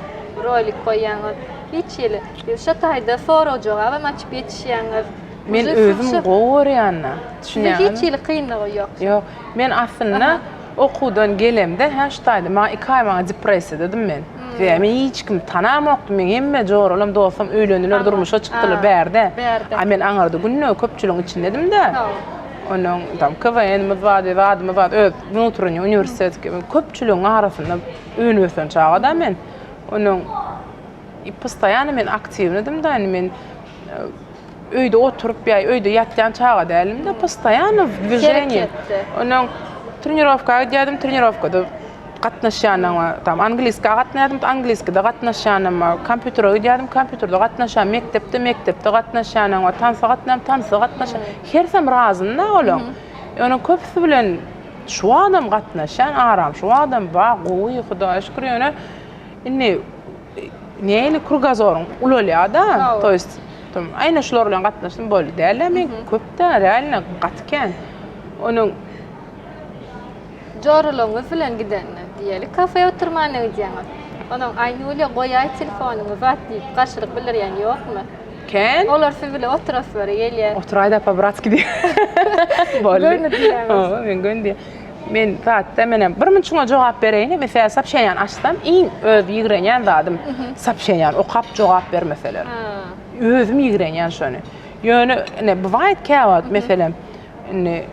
rolik goýýaňyz. Hiç hili. Şo taýda sorag-jogabam açyp ýetişýäňiz. Men özüm gowy görýän-de. Size hiç hili kynlygy ýok. Ýok. Men aslynda Okuwdan gelemde, hä şu taýda maňa iki aý maňa depressiýadadym men. Sebäbi men hiç kimi tanamokdym. Meň hemme joralam, dostum öýlendiler, durmuşa çykdylar bärde. A men aňyrda günde köpçüligiň içindedim-de. Onuň tam KWN-imiz bardy, zadymyz bardy, öz wnutreniý uniwersitet köpçüligiň arasynda önüp ösen çaga-da men. Onuň postoýanno men aktiwnydym-da, indi men Öýde oturyp ýa öýde ýatýan çaga däldim-de, postoýanno w dwiženiýi. Ondan trenirowka gidýärdim, trenirowkada gatnaşýanam bar. Tam angliska gatnaýardym, angliskide gatnaşýanam bar. Kompýutere gidýärdim, kompýuterde gatnaşýan, mekdepde, mekdepde gatnaşýanam bar. Tansa gatnaýarym, tansa gatnaşýan. Hersem razynda olaň. Ýöne köpüsi bilen şu wagtam gatnaşýan, aram şu wagtam bar, gowy, Hudaýa şükür. Ýöne indi Nähili krugazoryň ulalýar-da, to ýest aýna şular bilen gatnaşdym boldy däl-de, men köp-dä, realno gaty kän. Onuň Joralaryňyz bilen gidende, diýeli, kafe oturmana gidýäňiz. Onuň Aýnulýa goýaý telefonyňy zat diýip garşylyk bildirýän ýokmy? Kän. Olar siz bile oturaslary gelýär. Oturaýda po-bratski diýýär. Boldy. Göni diýýäňiz. Hawa, men göni diýýän. Men zatda menem bir mün çuňa jogap bereýin, meselem sopşeniýany açsam iň öz ýigrenýän zadym sopşeniýany okap jogap bermeseler. Özüm ýigrenýän şony. Ýöne ine bywaýt käwagt meselem indi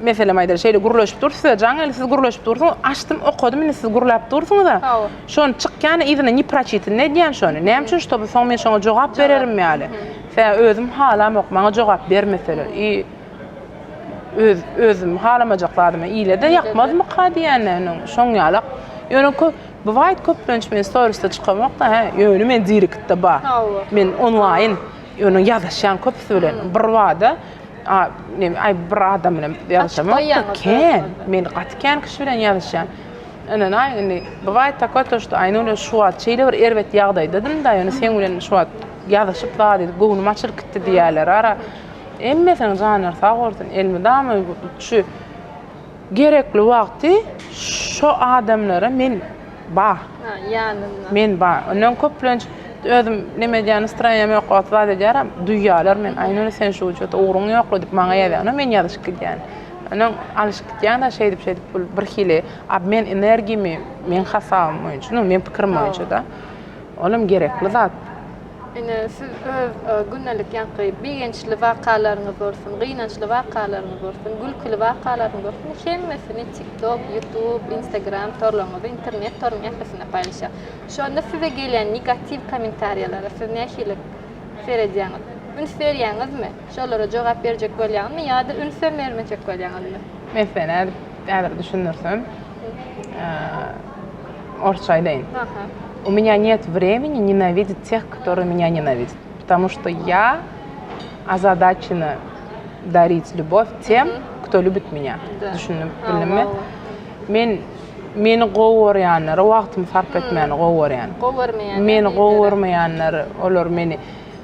meselem aýdaly şeýle gürleşip durus size jaň geldi siz gürleşip dursuňyz açdym okadym indi siz gürläp dursuňyza. Şony çykýan yzyna ne proçitany edýän şony. Näme üçin ştoby soň men şoňa jogap bererim ýaly. Sebäbi özüm halamok maňa jogap bermeseler. I Öz özüm halamajak zadymy ile-de ýakmazmyka diýýän onuň şoň ýalak. Ýöne köp bywaýt köplenç men storisde çykamok-da hä, ýöne men direktde bar. Men onlaýn ýöne ýazyşýan köpüsi bilen bir bada a neme aý bir adam bilen ýazyşamok-da kän. Men gaty kän kişi bilen ýazyşýan. Ynanaý indi bywaýt takoý to şto Aýnur şu wagt şeýle bir erbet ýagdaýdadym-da ýöne seň bilen şu wagt ýazyşyp zat edip göwnüm açylyp gitdi diýýärler ara. Hemmesiniň janlary sag bolsun elmydama şu gerekli wagty şo adamlara men bar. Ha, ýanynda. Men bar. Ondan köplenç özüm neme edýän nastroýeniýam ýok wagty zat edýärem, duýýarlar men Aýnur sen şu gün ço-da ugruň ýokla diýip maňa ýazýar. Ondan men ýazyşyp gidýän. Ondan alyşyp gidýän-de şeýdip şeýdip bu birhili obmen energiýamy meň hasabym boýunça, no meň pikirim boýunça-da. Olam gerekli zat. Ine, siz öz gündelik ýaňky begençli wakalaryňyz bolsun, gynançly wakalaryňyz bolsun, gülküli wakalaryňyz bolsun, hemmesini TikTok, YouTube, Instagram torlaryňyzda, internet torunyň ählisinde paýlaşýar. Şonda size gelýän negatiw kommentariýalara siz nähili seredýäňiz? Üns berýäňizmi? Şolara jogap berjek bolýaňyzmy ýa-da ünsem bermejek bolýaňyzmy? Men size nädip häzir düşündirsem, Orsça aýdaýyn. U меня нет времени ненавидеть тех, которые меня ненавидят, потому что я озадачена дарить любовь тем, кто любит меня. Düşündüm, bildimmi? Men. Meni gowy görýänlere wagtymy sarp etmäni gowy görýän. Gowy görmeýänler. Meni gowy görmeýänler, olar meni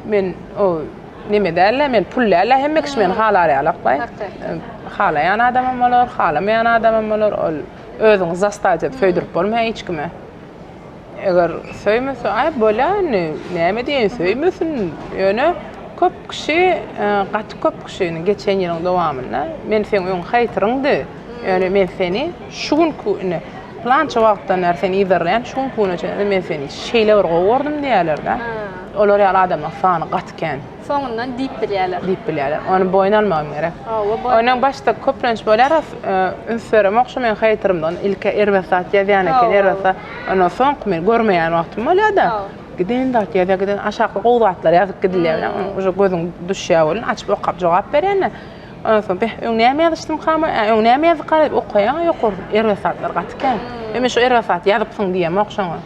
men o neme däl-de, men pul däl-de, hemme kişi meni halar ýalak-laý. Halaýan adamam bolar, halamaýan adamam bolar. Ol özüňi zastawiť edip söýdürip bolmaýar hiç kime. Eger söýmese, aý bolýar indi, näme diýeýin, söýmesin. Ýöne köp kişi, gaty köp kişi indi geçen ýylyň dowamynda men seň öň haýtyryňdy, ýöne men seni şu günki indi pylança wagtdan bäri seni yzarlaýan, şu günki güne çenli men seni şeýle bir gowy gördüm diýýärler-de. Olar ýaly adamlaryň sany gaty kän. Soňundan diýip bilýärler. Diýip bilýärler. Ony boýun almagym gerek. Hawa, boýun. Onuň başda köplenç bolýar, üns beremok şu meň haýtyrymdan ilki erbet zat ýazýan eken, erbet zat. Ondan soňky men görmeýän wagtym bolýar-da. Giden zat ýazýar, giden aşakda gowy zatlar ýazyp gidilýär bilen, uje gözüň düşýär welin açyp okap jogap berýän-de. Ondan soň beh, öň näme ýazyşdymkam, öň näme ýazdyka diýip okaýaň, ýokarda erbet zatlar gaty kän. Men şu erbet zat ýazypsyň diýemok şoňa.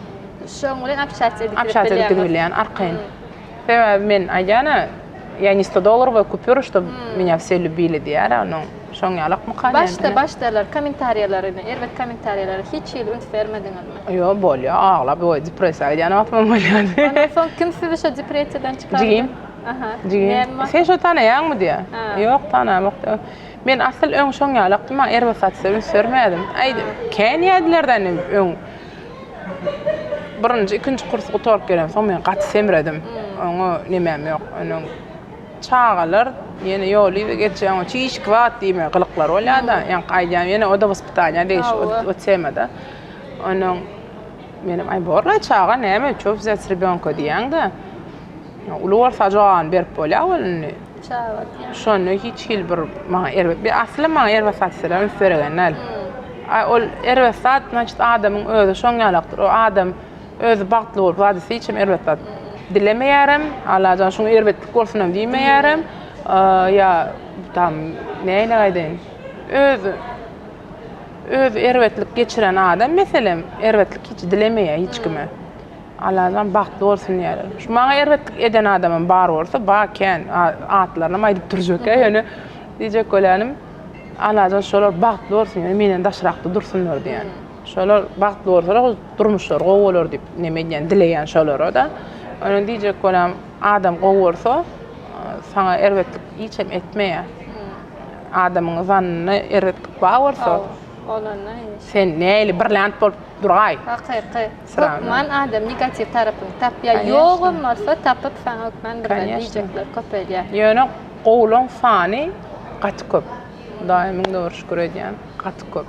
Şoň bilen общаться edip Общаться edip gidibilýän arkaýyn. Sebäbi men aýdýan-a, ýa ne 100 dollorovая kupюра, чтоб меня все любили diýýär-ä onuň. Şoň ýalakmyka Başda başdalar kommentariýalaryna, erbet kommentariýalara hiç hili üns bermediňizmi? Ýo, bolýar, aglap, oý, depressiýa gidýän wagtymam bolýardy. Ondan soň kim sizi şo depressiýadan çykardy? Jigim. Aha. Jigim. Sen şo tanaýaňmy diýýär. Ýok, tanamok diýýär. Men asyl öň şoň ýalakdym, maňa erbet zat diýse üns bermedim. Aý, kän diýýärdiler-dä indi öň. Birinji, ikinji kursy gutaryp gelemsoň men gaty semredim. Oňa nemem ýok. Onuň çagalar ýene ýoly yzy geçýär, oňa çişki zat diýme gylyklary bolýar-da. Ýaňky aýdýan ýene o-da waspitaniýa degişli o temada. Onuň menem aý borlaý çaga näme, ço wzýat s rebýonka diýýäň-de. Uly bolsa jogabyny berip bolýar ol indi. Çaga diýýän. Şonda hiç hili bir maňa erbet, bir asly maňa erbet zat diýseler üns beregen däl. Aý ol erbet zat, значит adamyň özi şoň ýalakdyr. O adam özi bagtly bolup zat etse hiç hem erbet zat dilemeýärem. Allajan şuňa erbetlik bolsunam diýmeýärem. Ýa tam nähili aýdaýyn. Özi özi erbetlik geçiren adam meselem erbetlik hiç dilemeýär hiç kime. Allajan bagtly bolsun diýýärler. Şu maňa erbetlik eden adamam bar bolsa, bar kän, atlarynam aýdyp durjak ýöne diýjek bolýanym, Allajan şolar bagtly bolsun, ýöne menden daşrakda dursunlar diýýän. Şolar bagtly bolsalar, durmuşlary gowy bolar diýip neme edýän, dileýän şolara-da. Ýöne diýjek bolýan, adam gowy bolsa, saňa erbetlik hiç hem etmeýär. Adamyň zannynda erbetlik bar bolsa, sen nähili brilliant bolup duraý. Hakyky. Hökman adam negatiw tarapyny tapýar. Ýogam bolsa tapyp saňa hökman bir zat diýjekler köpelýär. Ýöne gowulaň sany gaty köp. Hudaýa müňde bir şükür edýän, gaty köp.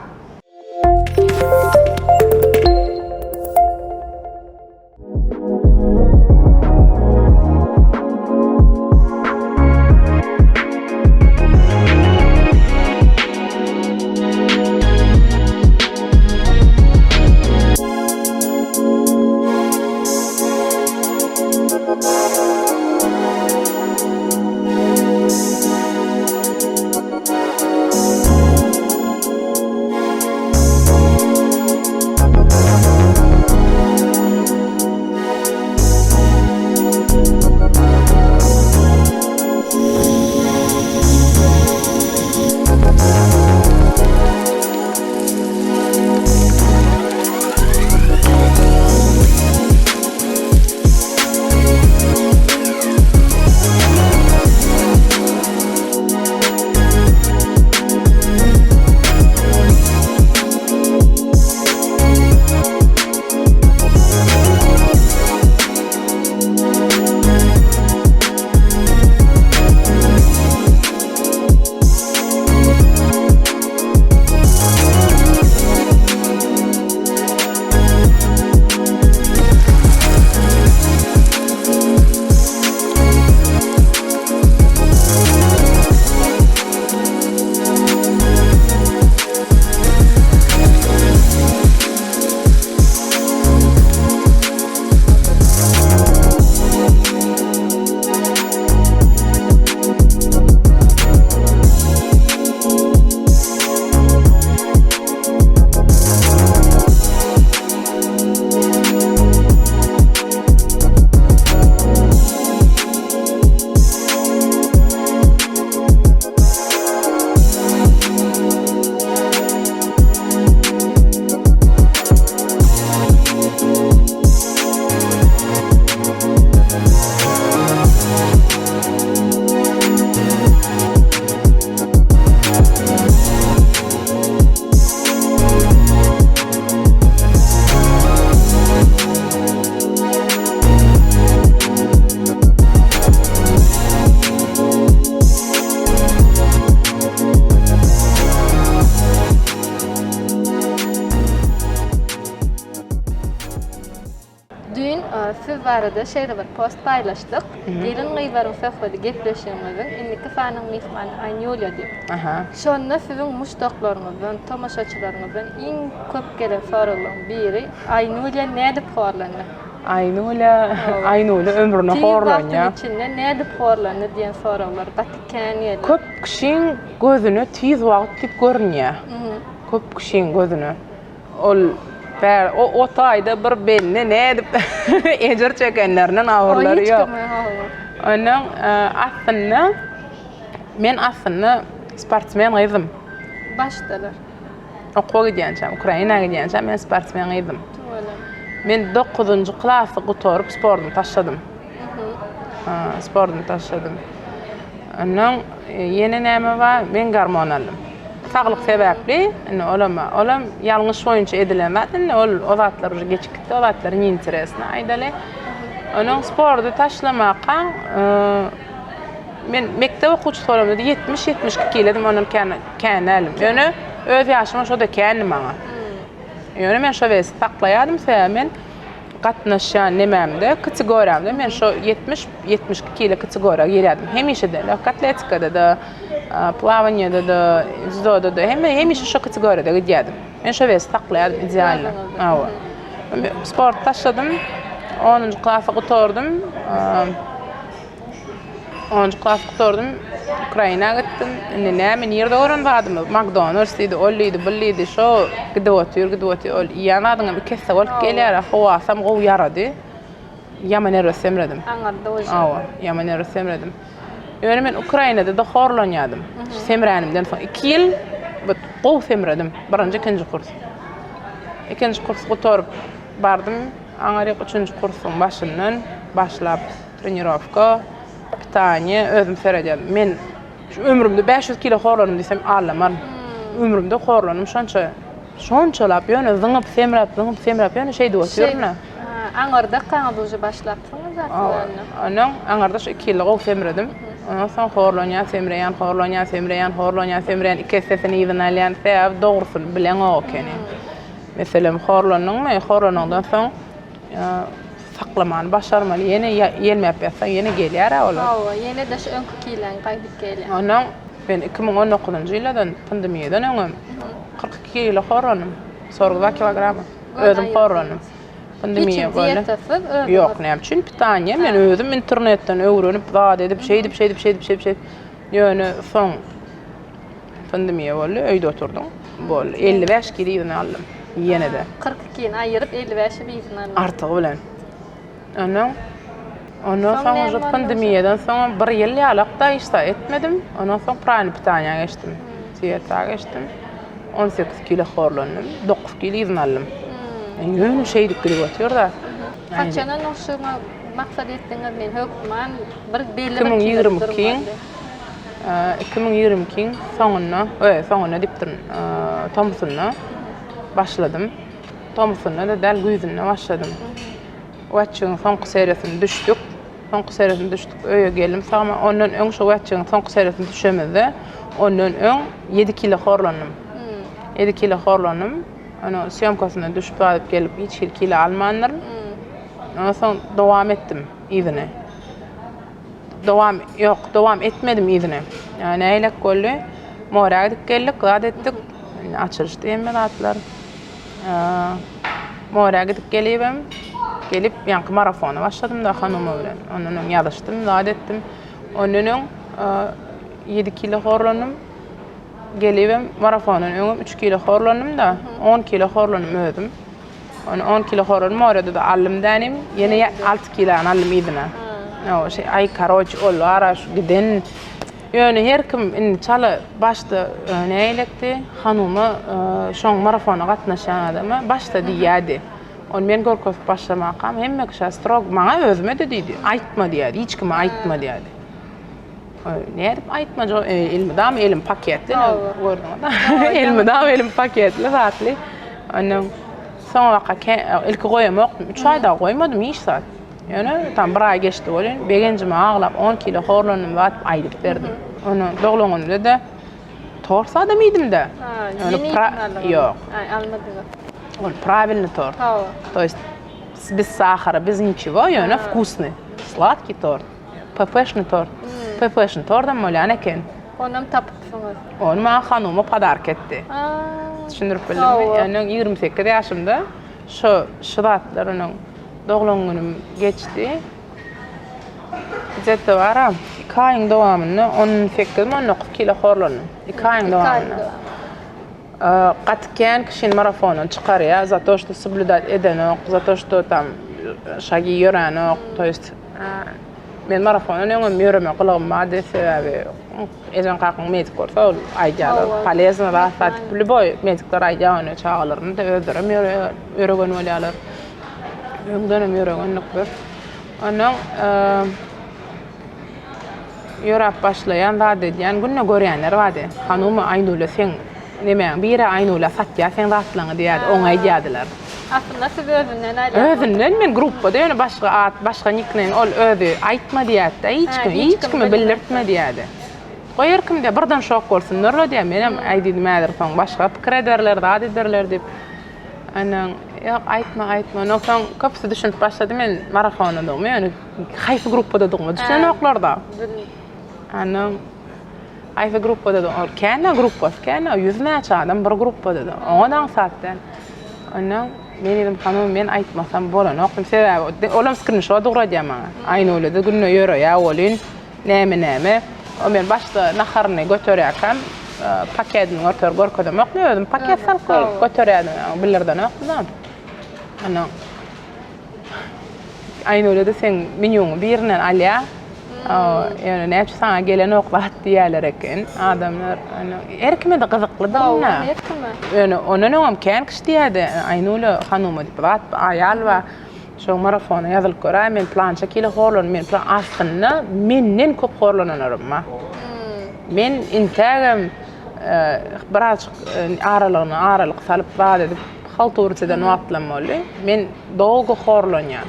Düýn siz barada şeýle bir post paýlaşdyk. Gelin-gyzlaryň söhbedi gepleşigimiziň indiki sanyň myhmany Aýnýulýa diýip. Şonda siziň muşdaklaryňyzdan, tomaşaçylaryňyzdan iň köp gelen soraglaryň biri, Aýnýulýa nädip horlandy? Aýnulýa, Aýnulýa ömrüne horlanýar. Tiz wagtyň içinde nädip horlandy diýen soraglar gaty kän geldi. Köp kişiň gözüne tiz wagt diýip görünýär. Köp kişiň gözüne. Ol bär o o taýda bir bende nädip ejir çekenlerinden habarlary ýok. Ondan aslynda men aslynda sportsmen gyzym. Başdalar. Okuwa gidýänçäm, Ukraina gidýänçäm men sportsmen gyzym. Men dokuzynjy klasy gutaryp sportumy taşladym. Sportumy taşladym. Ondan ýene näme bar? Men gormon aldym. Saglyk sebäpli, indi olam, olam ýalňyş boýunça edilen zat, indi ol o zatlar uje geçip gitdi, o zatlar ne interesno aýdaly. Onuň sporty taşlamaka men mekdep okuwçysy bolamda 70-72 kiledim, ondan kän kän däldim. Ýöne öz ýaşyma şo-da kändi maňa. Ýöne men şo wesi saklaýardym, sebäbi men gatnaşýan nemämde, kategoriýamda men şo 70, 72 kilo kategoriýa girýärdim. Hemişe-de, lehk atletikada-da, plawaniýada-da, dzýudoda-da, hemme hemişe şo kategoriýada gidýärdim. Men şo wesi saklaýardym idealno. Hawa. Sport taşladym. Onunjy klasy gutardym. Onunjy klasy gutardym. Ukraina gitdim. Indi näme, nirde gören zadymyz? Makdonalds diýdi, ol diýdi, bul diýdi. Şo gidip otyr, gidip otyr. Ol iýen zadyňam iki esse bolup gelýär. Howasam gowy ýarady. Ýaman erbet semredim. Aňyrda uje. Hawa, ýaman erbet semredim. Ýöne men Ukrainada-da horlanýardym. Semränimden soň iki ýyl gowy semredim. Birinji, ikinji kurs. Ikinji kursy gutaryp bardym. Aňryk üçünji kursuň başyndan başlap trenirowka, pitaniýe özüm seredýärdim. Men şu ömrümde 500 kilo horlandym diýsem aldamaryn. Ömrümde horlandym şonça. Şonçalap ýöne zyňyp semräp, zyňyp semräp ýöne şeýdip otyryn. Aňyrda kaňyz uje başlapsyňyz aslynda. Ondan aňyrda şu 2 ýylda gowy semredim. Ondan soň horlanýan, semreýän, horlanýan, semreýän, horlanýan, semreýän, iki essesini yzyna alýan. Sebäbi dogrusyny bileňok ekeni. Meselem, horlandyňmy, horlanyňdan soň saklamany başarmaly. Ýene ýelmäp ýatsaň, ýene gelýär-ä olar. Hawa, ýene-de şu öňki kileň gaýdyp gelýär. Ondan men 2019-njy ýyldan, pandemiýadan öňem 42 kilo horlandym. 42 kilograma. Özüm horlandym. Pandemiýa boldy. Hiç diýetasyz özüňiz? Ýok, näme üçin pitaniýa? Men özüm internetden öwrenip, zat edip, şeýdip, şeýdip, şeýdip, şeýdip, şeýdip. Ýöne soň Pandemiýa boldy, öýde oturdyň. Boldy. 55 kilo yzyna aldym. Ýene-de. 42-ni aýyryp, 55-i yzyna aldyň. Artygy bilen. Ondan Ondan soň uje pandemiýadan soň bir ýyl ýalak-da hiç zat etmedim. Ondan soň praýny pitaniýa geçdim. Diýeta geçdim. 18 kilo horlandym. 9 kilo yzyna aldym. Ýöne şeýdip gidip otyr-da. Haçandan şuňa maksat etdiňiz, men hökman bir belli bir kilo durmaly. 2022-iň soňunda, öý, soňunda diýipdirin, tomsunda başladym. Tomsunda-da däl, güýzünde başladym. Wätjigiň soňky seriýasyny düşdük. Soňky seriýasyny düşdük, öýe geldim sagman. Ondan öň şu wätjigiň soňky seriýasyny düşemizde, ondan öň 7 kilo horlandym. 7 kilo horlandym. Onuň sýomkasyna düşüp galyp gelip hiç hili kilo almandyryn. Ondan soň dowam etdim yzyny. Dowam, ýok, dowam etmedim yzyny. Nägilek boldy? Morä gidip geldik, zat etdik. Indi açylyşdy hemme zatlar. Morä gidip gelibem, gelip ýaňky marafona başladym da Hanuma bilen. Ondan öň ýazyşdym, zat etdim. Ondan öň 7 kilo horlandym. Gelibem marafondan öňem 3 kilo horlandym-da, 10 kilo horlandym özüm. Ony 10 kilo horlandym, orada-da aldym dänim, ýene 6 kilony aldym yzyna. O şey, aý karoç, ol ara şu giden. Ýöne her kim indi çala başda nägilekdi, Hanuma şoň marafona gatnaşýan adama başda diýýärdi. Ony men görkezip başlamakam hemme kişä strog maňa özüme-de diýdi, aýtma diýýärdi, hiç kime aýtma diýýärdi. Nädip aýtmajak, elmydama elim paketli, gördüňiz. Elmydama elim paketli zatly. Ondan soňabaka ilki goýamokdym. 3 aý dagy goýmadym hiç zat. Ýöne tam bir aý geçdi welin, begenjime aglap 10 kilo horlandym zat aýdyp berdim. Ondan doglan günümde-de tort zadam iýdim-de. Ýöne Ýok. Almadyňyz. Ol prawilny tort. To ýest. Bez sahara, bez niçego, ýöne wkusnyý. Sladkiý tort. PP-şnyý tort. PP-şnyý tortam bolýan eken. Onam tapypsyňyz. Ony maňa hanuma podarka etdi. Düşündirip bildimmi? Ýöne 28 ýaşymda şo şu zatlar onuň doglan günüm geçdi. Gije-de bar-a, iki aýyň dowamynda on sekizmi, on dokuz kilo horlandym. Iki aýyň dowamynda. Gaty kän kişini marafondan çykarýar, za to, što soblýudat edenok, za to, što tam şagi ýöränok, to ýest men marafondan öňem ýöreme gylygym bardy, sebäbi ejeň kakaň medik bolsa ol aýdýarlar, polezno zat zat, lýuboý medikler aýdýar ony çagalaryna-da özlerem ýöregen bolýarlar. Öňdenem ýöregendik biz. Ondan Ýöräp başlaýan, zat edýän, günde görýänler bardy. Hanuma, Aýnule seň nemäň biri Aýnule satýar seň zatlaryňy diýýärdi, oňa aýdýardylar. Aslynda siz özünden aýdýarsyňyz. Özünden men gruppada ýöne başga at, başga nikneým ol özi aýtma diýýärdi-de, hiç kime, hiç kime bildirtme diýýärdi. Goý her kim diýýär, birden şok bolsunlar-la diýýär. Menem aý diýdim häzir soň başga pikir ederler, zat ederler diýip. Ondan ýok aýtma, aýtma. Ondan soň köpüsi düşünip başlady men marafondadygymy, ýöne Haýsy gruppadadygyma düşünenoklar-da. Ondan haýsy gruppadadygyny, ol kän-ä gruppasy kän-ä, ýüz näçe adam bir gruppada-da. Oňa-da aňsat däl. Ondan men diýdim, hanym, men aýtmasam bolanok diýdim. Sebäbi olam skrinşot ugradýar maňa. Aýnulede günde ýöreýär welin, näme-näme. O men başda naharyny göterýärkäm, pakedini göterip görkezemokmy, özüm paket salyp göterýärdim, bildirdenokdy-da. Ondan Aýnurede seň menýuňy birinden alýar. Ýöne näme üçin saňa gelenok zat diýýärler eken adamlar. Her kime-de gyzyklydyr indi. Her kime. Ýöne ondan öňem kän kişi diýýärdi, Aýnule hanuma diýip zat aýal bar. Şoň marafona ýazylyp göräý, men plança kilo horlandym, men plan aslynda menden köp horlananlarym bar. Men intägem birazjyk aralygyna aralyk salyp zat edip halturiç eden wagtlarym boldy. Men dolgo horlanýan.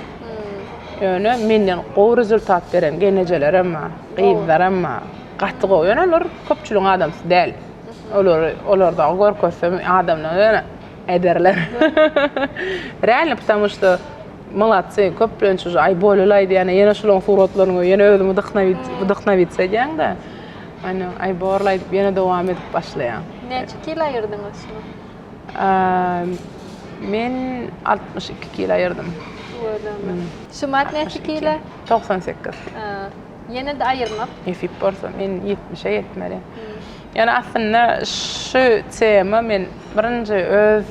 Ýöne menden gowy rezultat beren gelnejelerim bar, gyzlarym bar. Gaty gowy. Ýöne olar köpçüligiň adamsy däl. Olary olar dagy görkezsem adamlar ýöne ederler. Realno, потому что молодцы, köplenç уже aý bolelaý diýýän, ýene şularyň suratlaryny görüp, ýene özüňi wdahnowiться edýäň-de. Ony aý borlaý diýip ýene dowam edip başlaýaň. Näçe kilo aýyrdyňyz şuny? Men 62 kilo aýyrdym. Tüweleme. Şumat näçe kilo? 98. Ýene-de aýyrmak? Nesip bolsa, men 70-e ýetmeli. Ýöne aslynda şu tema men birinji öz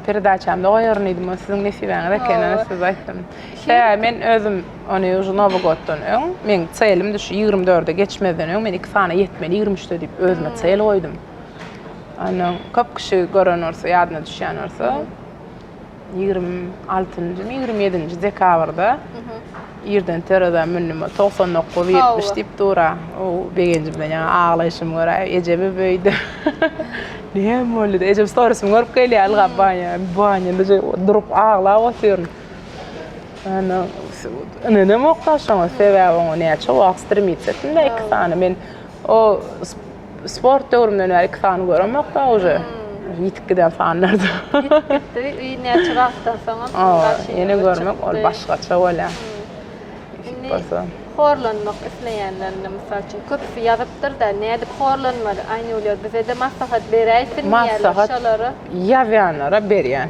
peredaçamda goýaryn diýdim, o siziň nesibäňiz eken, ony size aýtdym. Sebäbi men özüm ony уже Nowy goddan öň, meň celimdi şu 24-e geçmezden öň men iki sany ýetmeli 23-de diýip özüme cel goýdum. Ondan köp kişi gören bolsa, ýadyna düşýän bolsa, 26-njymy, 27-nji dekabrda irden terezä mündüm. 99, 70 diýip dur-a. O begenjimden ýaňa aglaýşymy göräý, ejemem öýde. Näme boldy diýip, ejem storiesimi görüp gelýär, ylgap banýa, banýada durup aglap otyryn. Ana, ynanamok-da şoňa, sebäbi oňa näçe wagt stremиться etdim-de, iki sany. Men o Sport döwrümden bäri iki sany göremok-da uje. Ýitip giden sanlarda. Ýitip gitdi. Öý näçe wagtdan soňam garşyňa Ýene görmek ol başgaça bolýar. Indi horlanmak isleýänlerinde mysal üçin köpüsi ýazypdyr-da, nädip horlanmaly, Aýnulýa bize-de maslahat beräýsin diýýärler şolara. Ýazýanlara berýän.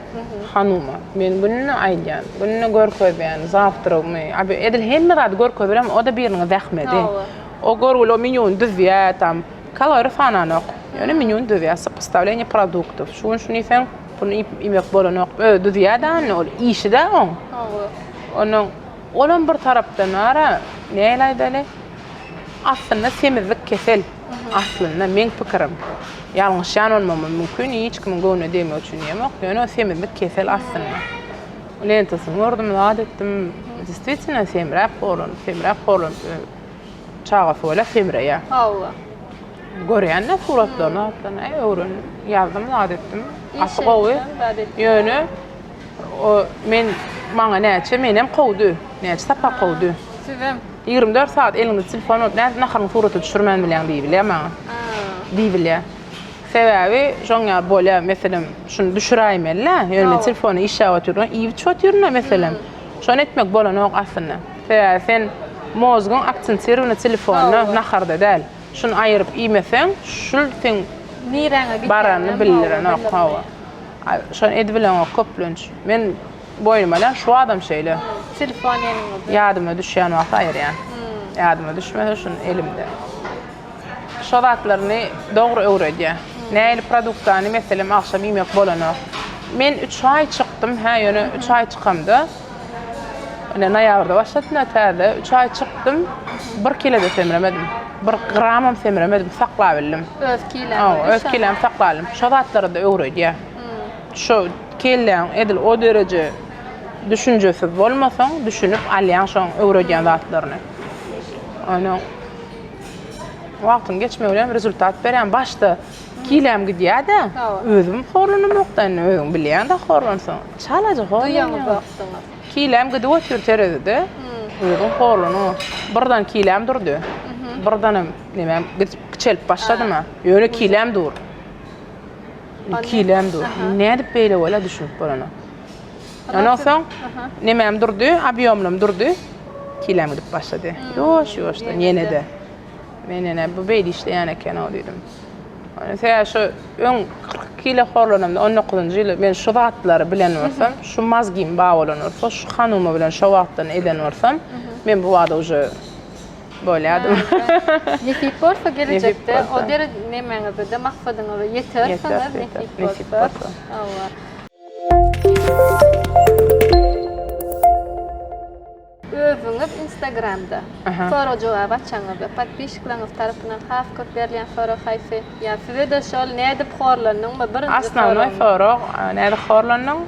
Hanuma, men günde aýdýan, günde görkezýän zawtragymy, edil hemme zady görkezibem o-da biriniň zähmedi. O görgüli o menýuny düzýär, tam kaloriýa sananok. Ýöne menýuny düzýär, sopostavleniýe produktow. Şu gün şuny iýseň, bunu iýip iýmek bolanok. Özi düzýär-de indi ol işi-dä oň. Hawa. Onuň olam bir tarapdan bar-a, nähili aýdaly? Aslynda semizlik kesel. Aslynda meň pikirim. Ýalňyşýan bolmagym mümkin, hiç kimiň göwnüne degmek üçin diýemok. Ýöne semizlik kesel aslynda. Lentasyny gördüm, zat etdim. Действительно semräp horlanyp, semräp horlanyp çagasy bolýar, semreýär. Hawa. Görýän-de suratlaryny, zatlaryny, äý öwrendim, ýazdym, zat etdim. Gaty gowy. Ýöne o men maňa näçe menem kowdy. Näçe sapar kowdy. Sizem. 24 sagat eliňde telefon bolup, nädip naharyň suratyny düşürmän bilýäň diýibilýär maňa. Diýibilýär. Sebäbi şoň ýaly bolýar, meselem, şuny düşüräýmeli-dä, ýöne men telefony işläp otyryn, iýip-içip otyryn-da, meselem. Şony etmek bolanok aslynda. Sebäbi sen mozguň aksentirowany telefonda, naharda däl. Şuny aýyryp iýmeseň, şul seň Niräňe gidýäninem baranyny bildirenok, hawa. Şony edibileňok köplenç. Men boýnuma alýan, şu adam şeýle. Telefon eliňizde. Ýadyma düşýän wagty aýyrýan. Ýadyma düşmese şuny elimde. Şo zatlaryny dogry öwredýär. Nähili produktany meselem agşam iýmek bolanok. Men üç aý çykdym, hä ýöne üç aý çykamda ine noýabrda başladym-da täze. Üç aý çykdym, bir kile-de semremedim. Bir gramam semremedim, saklabildim. Öz kiläňi. Hawa, öz kilämi saklabildim. Şo zatlary-da öwredýär. Şo kelläň edil o dereje düşünjesiz bolmasaň, düşünip alýaň şoň öwredýän zatlaryny. Onuň Wagtyň geçmegi bilen rezultat berýän. Başda kiläm gidýär-de, özüm horlanamok-da indi özüň bilýäň-de horlansaň. Çalaja horlanýaň. Duýaňyzokdyňyz. Kiläm gidip otyr terezide. Özüň horlanyň. Birden kiläm durdy. Birdenem nemem gidip kiçelip başladym-a. Ýöne kiläm dur. Kiläm dur. Nädip beýle bolýar düşünip bolanok. Ondan soň nemem durdy, obýomlam durdy. Kilem gidip başlady. Ýuwaş-ýuwaşdan ýene-de. Men ýene bu beýle işleýän eken-ow diýdim. Sebäbi şu öň 42 kile horlanamda 19-njy ýyly men şu zatlary bilen bolsam, şu mazgim bar bolan bolsa, şu hanuma bilen şo wagtdan eden bolsam, men bu wada uje bolýardym. Nesip bolsa gelejekde o dere nemäňize-de maksadyňyza ýetersiňiz nesip bolsa. Hawa. Özüňiz Instagramda sorag-jogap açaňyzda podpisçikleriňiz tarapyndan has köp berilýän sorag haýsy? Ýa size-de şol nädip horlandyňmy birinji Osnownoý sorag nädip horlandyň?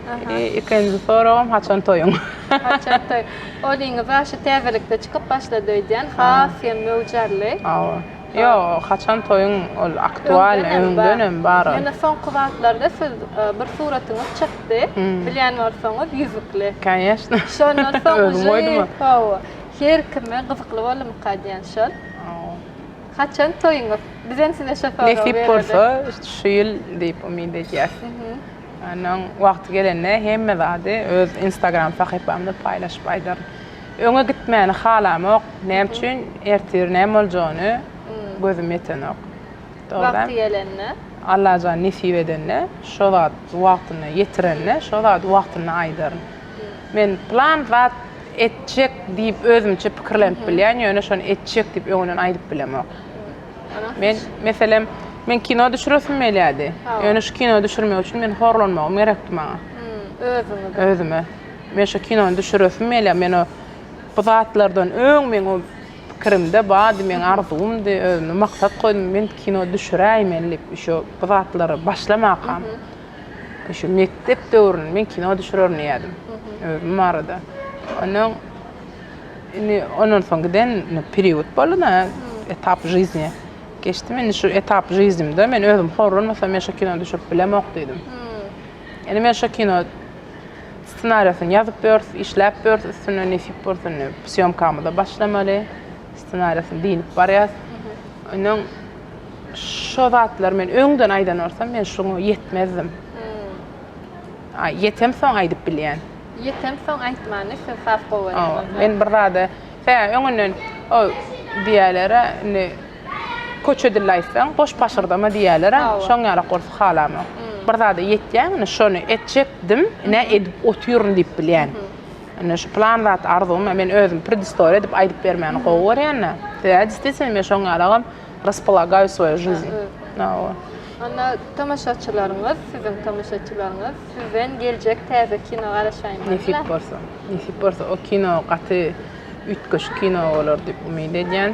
Ikinji soragam haçan toýuň? Haçan toý? Olyňyz aşa täzelikde çykyp başlady öýdýän has hem möwjarly. Hawa. Ýok, haçan toýuň ol aktual öňdenem bar ol. Ýöne soňky wagtlarda siz bir suratyňyz çykdy, bilýän bolsaňyz ýüzükli. Konýeşno. Şondan soň uje hawa, her kime gyzykly boldumyka diýen şol. Haçan toýuňyz? Bizem size şo soragy bereli. Nesip bolsa şu ýyl diýip umyt edýäs. Onuň wagty gelende hemme zady öz instagram sahypamda paýlaşyp aýdaryn. Öňe gitmäni halamok. Näme üçin? Ertir näme boljagyny gözüm ýetenok. Wagty gelende. Allajan nesip edende, şo zat wagtynda ýetirende, şo zady wagtynda aýdaryn. Men plan zat etjek diýip özümçe pikirlenip bilýän, ýöne şony etjek diýip öňünden aýdyp bilemok. Men, meselem, men kino düşüresim gelýärdi. Ýöne şu kino düşürmek üçin men horlanmagym gerekdi maňa. Özüňize. Özüme. Men şu kinony düşüresim gelýär. Men o bu zatlardan öň meň o pikirimde bardy, meň arzuwymdy, özüme maksat goýdum, men kino düşüräýmeli diýip, şu bu zatlary başlamakam. Şu mekdep döwründe men kino düşürerin diýýärdim. Özüm barada. Ondan indi ondan soň giden period boldy-da, etap жизни. Geçdim indi şu etap жизнимde men özüm horlanmasam men şu kino düşürip bilemok diýdim. Indi men şu kino Ssenariýasyny ýazyp ýörüs, işläp ýörüs üstünde nesip bolsa indi sýomkamyza başlamaly. Ssenariýasyny diýnip barýas. Ondan şo zatlary men öňden aýdan bolsam men şuňa ýetmezdim. A ýetemsoň aýdyp bilýän. Ýetemsoň aýtmany siz has gowy görýäňiz. Men bir zada sebäbi öňünden o diýýäler-ä indi Köçe dilli aýtsaň, boş paşyrdama diýýärler-ä, şoň ýalak bolsa halamok. Bir zada ýetýäň, ine şony etjekdim, ine edip otyryn diýip bilýän. Ine şu plan zat arzuwym, men özüm predistoriýa edip aýdyp bermäni gowy görýän-de. Sebäbi действительно men şoň ýalagam raspolagaýu svoýu жизнь. Hawa. Onda tomaşaçylaryňyz, siziň tomaşaçylaryňyz sizden geljek täze kino garaşaýmalylar. Nesip bolsa. Nesip bolsa o kino gaty Üýtgeşik kino bolar diýip umyt edýän.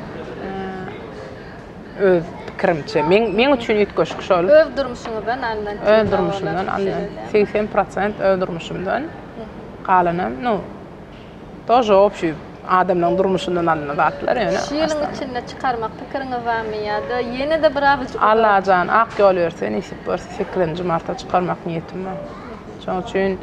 Öz pikirimçe. Meň meň üçin üýtgeşik şol. Öz durmuşyňyzdan alnan kino. Öz durmuşymdan alnan. 80% öz durmuşymdan. Galanam, nu, тоже общий adamlaryň durmuşyndan alnan zatlar ýöne. Şu ýylyň içinde çykarmak pikiriňiz barmy ýa-da ýene-de birazajyk uzak? Allajan ak ýol berse, nesip bolsa sekizinji marta çykarmak niýetim bar. Şonuň üçin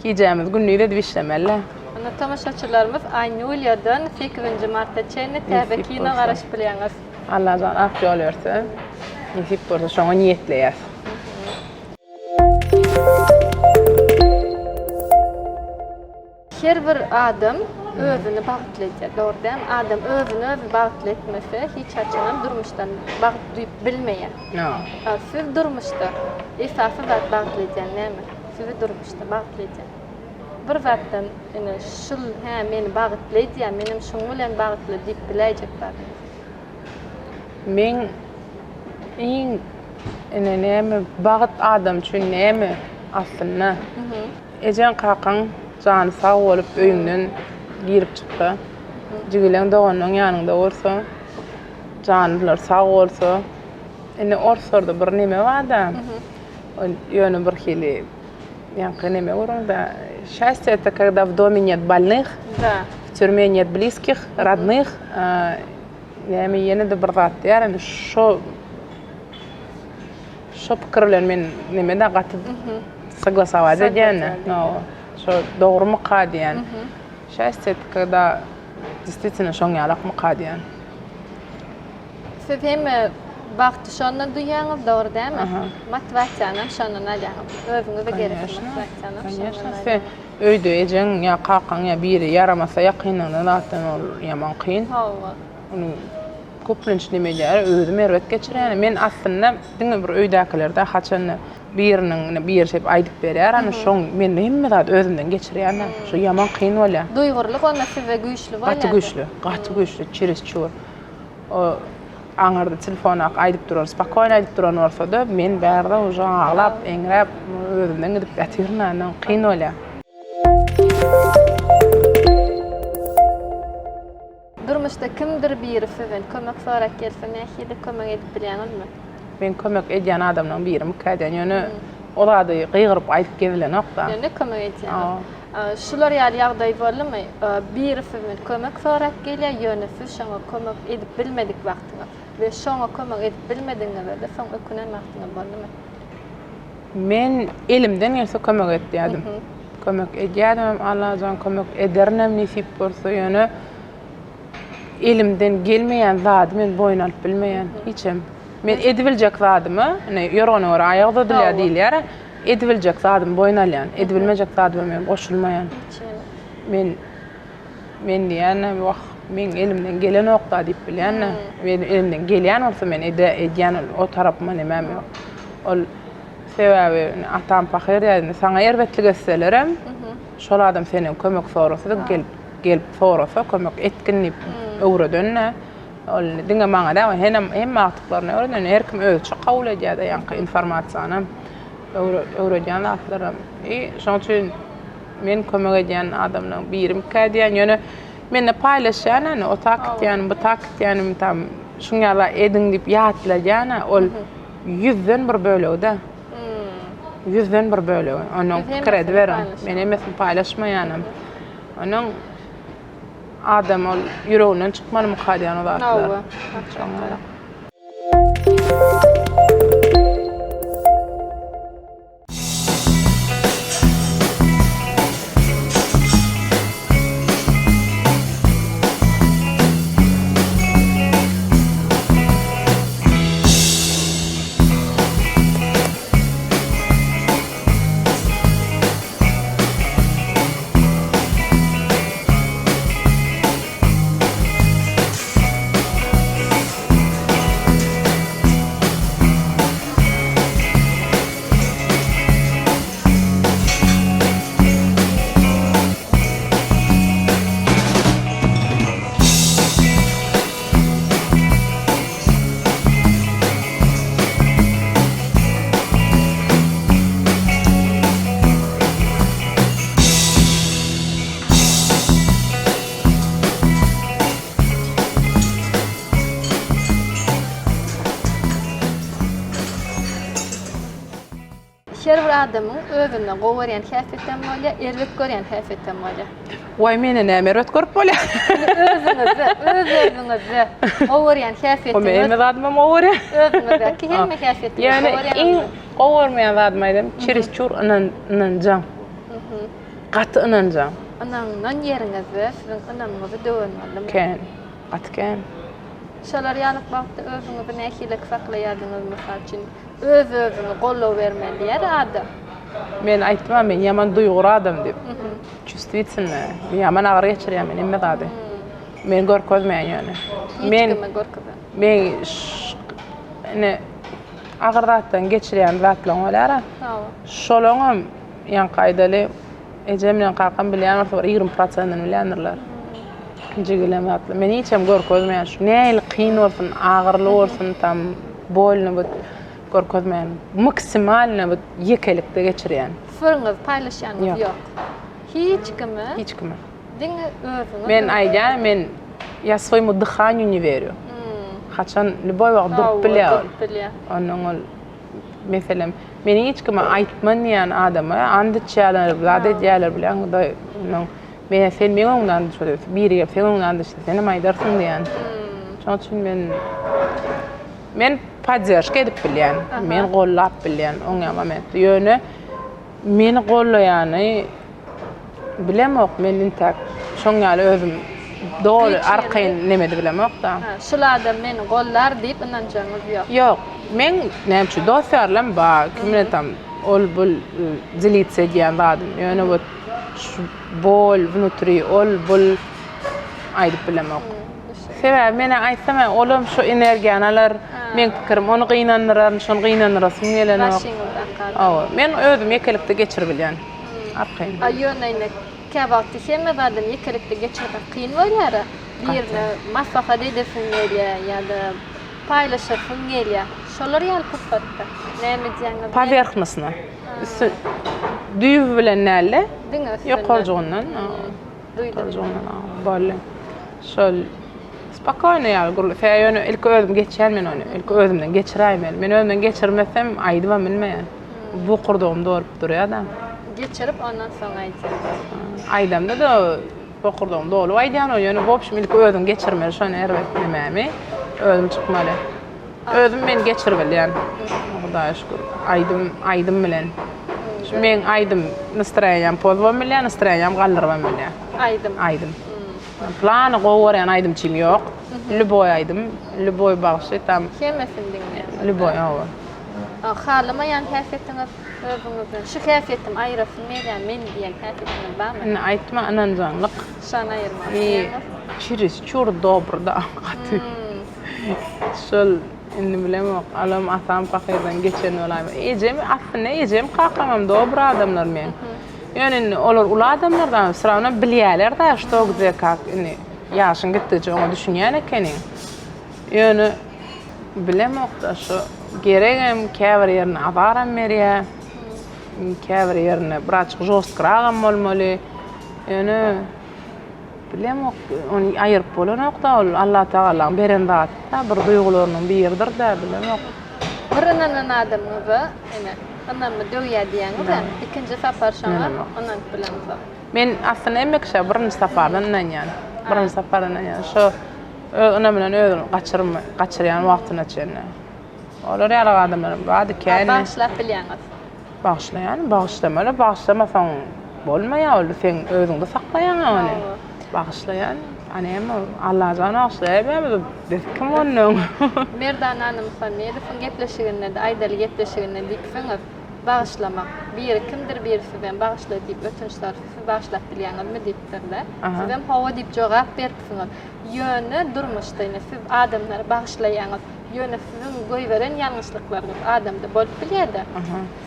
Gijämizi gündiz edip işlemeli. Onda tomaşaçylarymyz Aýnulýadan sekizinji marta çenli täze Nesip kino bolsa. garaşyp bilýäňiz. Allajan ak ýol berse, nesip bolsa şoňa niýetleýäs. Her bir adam özüni bagtly edýär, dogry dälmi? Adam özüni özi bagtly etmese, hiç haçanam durmuşdan bagt duýup bilmeýär. A siz durmuşda esasy zat bagtly edýän näme? Sizi durmuşda bagtly edýän. Bir zatdan ine şul hä meni bagtly edýär, menem şuň bilen bagtly diýip biläýjek zadyňyz. Meň iň ine näme bagt adam üçin näme aslynda? Ejeň kakaň jany sag bolup öýüňden girip çyksa, jigileň doganlaň ýanyňda bolsa, janlylar sag bolsa, indi orslarda bir neme barda, ýöne bir hili ýaňky neme görüňdä, Счастье это когда в доме нет больных, в тюрьме нет близких, родных, näme ýene-de bir zat diýýär, indi şo Şo pikir bilen men neme-de gaty soglasować edýän. No, şo dogrumyka diýýän. Счастье это когда действительно şoň ýalakmyka diýýän. Siz hemme bagty şonda duýýaňyz, dogry dälmi? Motiwasiýanam şondan alýaňyz. Özüňize gerekli motiwasiýanam şondan alýaňyz. Sen öýde ejeň ýa kakaň ýa biri ýaramasa ýakynyňdan zatdan ol ýaman kyn. Hawa. Ony Köplenç neme edýär, özüm erbet geçirýän. Men aslynda diňe bir öýdäkiler-de haçanda biriniň ine biri şeýdip aýdyp berýär, ana şoň men hemme zady özümden geçirýän-de. Şo ýaman kyn bolýar. Duýgurlyk onda sizde güýçli bolýar. Gaty güýçli, gaty güýçli, çeresçur. O aňyrda telefondaky aýdyp duran, spokojno aýdyp duran bolsa-da, men bärde uje aglap, eňräp, özümden gidip ýatyryn, ana kyn bolýar. Durmuşda kimdir biri sizden kömek sorap gelse nähili kömek edip bilýäňizmi? Men kömek edýän adamlaryň birimikä diýýän. Ýöne o zady gygyryp aýdyp gezilenok-da. Ýöne kömek edýäňiz. Şular ýaly ýagdaý boldumy? Biri sizden kömek sorap gelýär, ýöne siz şoňa kömek edip bilmedik wagtyňyz we şoňa kömek edip bilmedigiňize-de soň ökünen wagtyňyz boldumy? Men elimden gelse kömek etýärdim. Kömek edýädimem Allajan kömek ederinem nesip bolsa ýöne elimden gelmeýän zady men boýun alyp bilmeýän hiçem. Men edibiljek zadymy ine ýorgana görä aýak uzadylýar diýilýär edibiljek zadymy boýun alýan edibilmejek zadyma men goşulmaýan. Men men diýýän wah meň elimden gelenokda diýip bilýän men elimden gelýän bolsa men edýän o tarapyma nemem ýok. Ol Sebäbi atam pahyr diýýär, saňa erbetlik etselerem, şol adam senden kömek sorasa-da gelip, gelip sorasa kömek etgin diýip öwreden-de. Ol diňe maňa däl, henem hemme agtyklaryna öwreden. Her kim özüçe kabul edýär-de ýaňky informasiýany öwredýän zatlaram. I şonuň üçin men kömek edýän adamlaryň birimkä diýýän. Ýöne mende paýlaşýan ýa-ni o tak gitýänim, bu tak gitýänim tam şuň ýaly ediň diýip ýatladýan-a ol. Ýüzden bir bölegi-de. Ýüzden bir bölegi. Onuň pikir ediberiň. Men hemmesini paýlaşmaýanam. Onuň adam ol ýüreginden çykmalymyka diýen o zatlar. Hawa. Her bir adamyň özünde gowy görýän häsiýetem bolýar, erbet görýän häsiýetem bolýar. Waý mende näme erbet görüp bolýar? Özüňizde, öz-özüňizde gowy görýän häsiýetiňiz. Men hemme zadymam gowy görýän. Özüňizdäki hemme häsiýetiňizi gowy görýäňizmi? Ýöne iň gowy görmeýän zadymy aýdaýyn, çeresçur ynanjaň. Gaty ynanjaň. Ynanylan ýeriňizde siziň ynamyňyzy döwen boldumy? Kän. Gaty kän. Şolar ýalyk wagtda özüňizi nähilek saklaýardyňyz mysal üçin? Öz-özüňe goldaw bermeli diýýär adam. Men aýtdym-a men ýaman duýgur adam diýip. Çувствительny. Ýaman agyr geçirýän men hemme zady. Men görkezmeýän ýöne. Hiç kime görkezme. Men ine agyr zatdan geçirýän zatlaryň bolýar-a. Şolaňam ýaňky aýdaly ejem bilen kakam bilýän bolsa bir 20 prosentini bilýändirler. Jigilem zatlar. Men hiç hem görkezmeýän. Şu nähili kyn bolsun, agyrly bolsun, tam bolny bu görkezmeýän. Maksimalny bu ýekelikde geçirýän. Syryňyzy paýlaşýanyňyz ýok. Hiç kime. Hiç kime. Diňe özüňiz. Men aýdýan, men ýa svoýmu dyhanýu ne werýu. Haçan lýuboý wagt durup bilýär ol. Durup bilýär. Ondan ol meselem, meni hiç kime aýtman diýen adama and içýärler, zat edýärler bilýäňmi, Hudaý ondan men sen meň öňümde and içme, biri gelip seň öňüňde and içse senem aýdarsyň diýen. Şonuň üçin men men podderşka edip bilýän, men gollap bilýän oňa momentde. Ýöne meni gollaýany Bilemok men intäk şoň ýaly özüm doly arkaýyn nemedi bilemok-da. Şul adam meni gollar diýip ynanjagyňyz ýok. Ýok. Meň näme üçin dost ýarlam bar. Kim bilen tam ol bul delitsa edýän zadym. Ýöne wot şu bol wnutri ol bul aýdyp bilemok. Sebäbi men aýtsam olam şu energiýany alar. Meň pikirim ony gynandyraryn, şony gynandyrasym gelenok. Başyňyzda galar. Hawa, men özüm ýekelikde geçiribilýän. Arkaýyn. A ýöne indi käwagtda hemme zadam ýekelikde geçirmek kyn bolýar-a. Birine maslahat edesiň gelýär ýa-da paýlaşasyň gelýär. Şolar ýaly pursatda näme edýäňiz? Powerhnosno. Üsti düýbi bilen däl-de, Diňe üstünden. Ýokarjygyndan. Duýdum. Boldy. Şol spokoýno ýaly gürle. Sebäbi ýöne ilki özüm geçýän men ony. Ilki özümden geçiräýmeli. Men özümden geçirmesem aýdybam bilmeýän. Bokurdagym dolup durýar-da. Geçirip ondan soň aýdýaň. Aýdamda-da bokurdagym dolup aýdýan ol. Ýöne w obşim ilki özüň geçirmeli şony erbet nemämi. Özüm çykmaly. Özüm men geçiribilýän. Hudaýa şükür. Aýdym, aýdym bilen. Şu meň aýdym nastroýeniýam pozubam bilýär, nastroýeniýam galdyrybam bilýär. Aýdym. Aýdym. Plany gowy görýän aýdymçym ýok. Lýuboý aýdym, lýuboý bagşy tam. Hemmesini diňleýän. Lýuboý, hawa. Halamaýan häsiýetiňiz özüňizden. Şu häsiýetim aýyrasym gelýär men diýen häsiýetiňiz barmy? Indi aýtma ynanjaňlyk. Şony aýyrmak isleýäňiz. Çeresçur dobry-da gaty. Şol indi bilemok, alam atam pakyrdan geçen bolaýma. Ejem aslynda ejem kakamam dobry adamlar meň. Ýöne indi olar uly adamlar da, srawno bilýärler-de, şto gde kak indi ýaşyň gitdigiçe oňa düşünýän ekeniň. Ýöne bilemok-da şu geregem käbir ýerine azaram berýär. Käbir ýerine birazjyk žostkragam bolmaly. Ýöne Bilemok, ony aýyryp bolanok-da, ol Allatagalaň beren zady-da, bir duýgularynyň biridir-dä, bilemok. Bir ynanan adamyňyza, ine, ynamyny döwýär diýýäňiz-ä, ikinji sapar şoňa ynanyp bileňzok. Men aslynda hemme kişä birinji sapardan ynanýan. Birinji sapardan ynanýan. Şo öz ynamyndan özüni gaçyrma, gaçyrýan wagtyna çenli. Olar ýaly adamlaram bardy kän. Bagyşlap bilýäňiz. Bagyşlaýan, bagyşlamaly, bagyşlamasaň bolmaýar ol, seň özüňde saklaýaň-a ony. Bagyşlaýan, a näme ol, Allajan bagyşlaýar, biz kim ondan? Merdan Annamuhammedowyň gepleşiginde-de, Aýdaly gepleşiginde diýipsiňiz, bagyşlamak, biri kimdir biri sizden bagyşla diýip ötünç sorasa, siz bagyşlap bilýäňizmi diýipdir-de. Sizem hawa diýip jogap beripsiňiz. Ýöne durmuşda ine siz adamlary bagyşlaýaňyz. Ýöne siziň goýberen ýalňyşlyklaryňyz adamda bolup bilýär-de.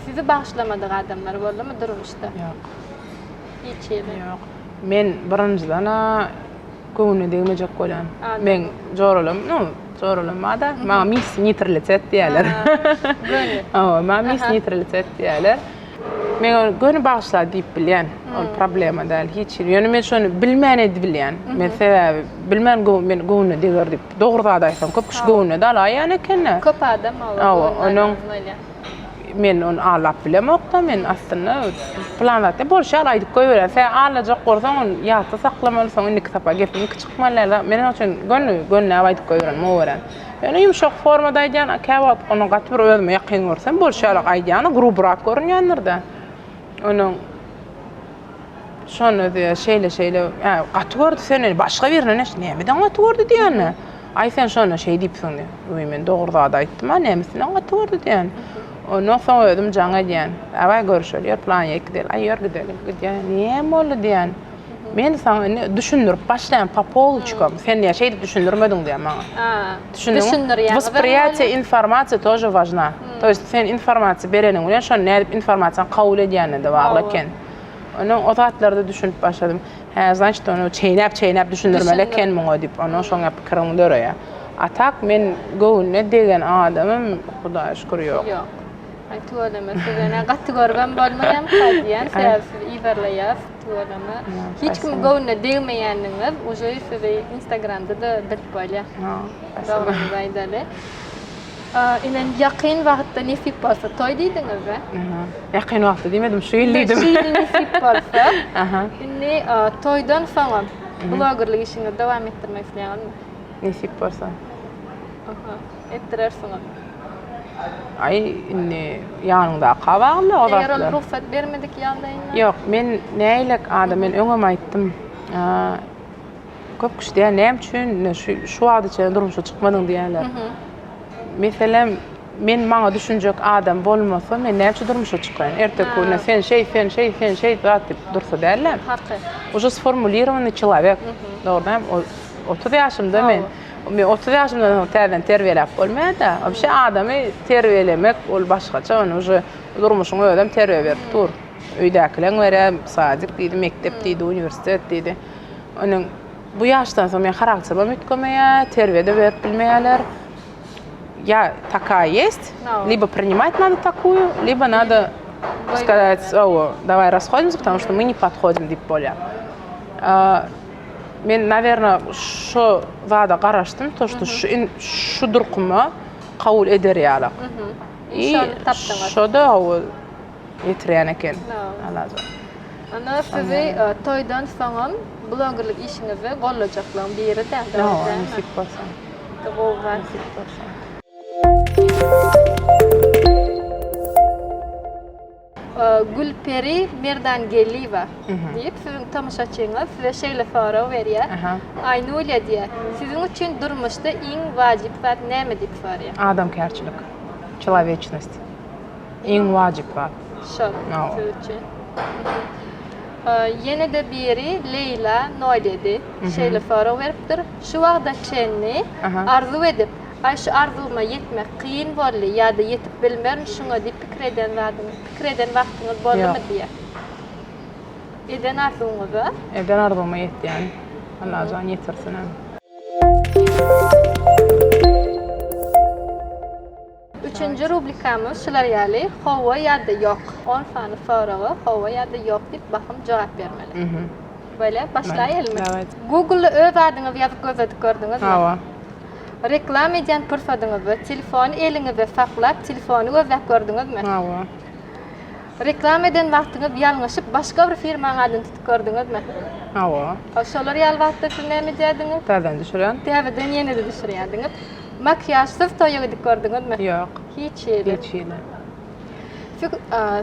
Sizi bagyşlamadyk adamlar boldumy durmuşda? Ýok. Hiç hili. Ýok. Men birinjiden-ä göwnüne degmejek bolýan. Meň joralarym, nu, joralarym bar-da, maňa miss neýtralitet diýýärler. Göni. Hawa, maňa miss neýtralitet diýýärler. Men ony göni bagyşla diýip bilýän. Ol problema däl hiç hili. Ýöne men şony bilmän edibilýän. Men sebäbi bilmän men göwnüne deger diýip. Dogry zat aýtsaň köp kişi göwnüne-de alaýýan eken-de. Köp adam hawa. Hawa, onuň men ony aldap bilemok-da, men aslynda plan zat däl, bolşy ýaly aýdyp goýberýän. Sen aldajak bolsaň ony ýatda saklamaly, soň indiki sapar gepiň iki çykmaly däl. Men onuň üçin göni gönüläp aýdyp goýberýän, goýberýän. Ýöne ýumşak formada aýdýan, käwagt ony gaty bir özüme ýakyn görsem, bolşy ýaly aýdýan, grubyrak görünýändir-de. Onuň şonda diýýär, şeýle-şeýle, hä, gaty gördi seni, başga birinden eşit, nämeden gaty gördi diýende, aý sen şonda şeý diýipsiň diýýär. Öý, men dogry zady aýtdym-a, nämesinden gaty gördi diýýän. Ondan soň özüm jaň edýän. Dawaý görüşeli, ýör plan ýek gideli. Aý ýör gideli. Gidýän. Näme boldy diýýän. Men saňa indi düşündirip başlaýan po polçkam. Sen näme şeýdip düşündirmediň diýýän maňa. Düşündiňmi? Düşündirýäňizem Восприятие информации тоже важна. To есть sen informasiýa bereniň bilen şony nädip informasiýany kabul edýänine-de bagly eken. Ondan o zatlarda düşünip başladym. Hä, значит, ony çeýnäp-çeýnäp düşündirmeli eken muňa diýip, ondan şoňa pikiriň döreýär. A tak men göwnüne degen adamym Hudaýa şükür ýok. Ýok. Aý tüweleme size ne gaty görübem bolmaýamyka diýýän, sebäbi sizi yzarlaýas tüweleme. Hiç kimiň göwnüne degmeýändigiňiz uje sizi instagramda-da bilip bolýar. Dogryňyzy aýdaly. Inem ýakyn wagtda nesip bolsa toý diýdiňiz-dä? Ýakyn wagtda diýmedim, şu ýyl diýdim. Şu ýyl nesip bolsa. Indi toýdan soňam blogerlik işiňizi dowam etdirmek isleýäňizmi? Nesip bolsa. Aha, etdirersiňiz. Aý, indi ýanyňdaka bagly o zatlar. Eger ol rugsat bermedik ýagdaýynda? Ýok, men nägilek adam, men öňem aýtdym. Köp kişi diýýär, näme üçin ine şu şu wagta çenli durmuşa çykmadyň diýýärler. Meselem, men maňa düşünjek adam bolmasa, men näme üçin durmuşa çykaýyn? Erteki günde sen şeý, sen şeý, sen şeý zat diýip dursa dälä. Haky. Уже sformulirowanyý çelowek. Dogry dämi? 30 ýaşymda men. Men 30 ýaşymdan soň täzeden terbiýeläp bolmaýar-da. Wapşe adamy terbiýelemek ol başgaça, ony уже durmuşyň özem terbiýe berip dur. Öýdäkileň berýär, sadik diýdi, mekdep diýdi, uniwersitet diýdi. Onuň bu ýaşdan soň meň harakterimem üýtgemeýär, terbiýe-de berip bilmeýärler. Ýa takaýa ýest, libo prinimat nado takuýu, libo nado skazat, owo, daway rashodimsya, patamu şto my ne podhodim diýip bolýar. Men, nawerno, şo zada garaşdym, to şto şu şu durkuma kabul eder ýalak. I şo-da, owo, ýetirýän eken. Allajan. Onda sizi toýdan soňam blogerlik işiňizde gollajaklaryň biri-dä, dogry dälmi? Nesip bolsa. Gowy zat. Nesip bolsa. Gülperi Merdangeldiýewa diýip siziň tomaşaçyňyz size şeýle sorag berýär. Aýnulýa diýýär, siziň üçin durmuşda iň wajyp zat näme diýip soraýar. Adamkärçilik. Çelowečnost. Iň wajyp zat. Şol siz üçin. Ýene-de biri Leýla Noledi şeýle sorag beripdir. Şu wagta çenli arzuw edip, aý şu arzuwyma ýetmek kyn boldy ýa-da ýetip bilmerin şuňa diýip pikir eden zadyňyz, pikir eden wagtyňyz boldumy diýýär. Eden arzuwyňyza? Eden arzuwyma ýetýän. Allajan ýetirsin hem. Üçünji rubrikamyz şular ýaly, hawa ýa-da ýok. On sany soraga hawa ýa-da ýok diýip bahym jogap bermeli. Bolýa, başlaýalymy? Google-da öz adyňyzy ýazyp gözledik gördüňizmi? Hawa. Reklama edýän pursadyňyzda telefony eliňizde saklap, telefony gözläp gördüňizmi? Hawa. Reklama eden wagtyňyz ýalňyşyp başga bir firmaň adyny tutup gördüňizmi? Hawa. Şolar ýaly wagtda siz näme edýärdiňiz? Täzeden düşürýän. Täzeden ýene-de düşürýärdiňiz. Makiýažsyz toýa gidip gördüňizmi? Ýok. Hiç hili. Hiç hili. Siz,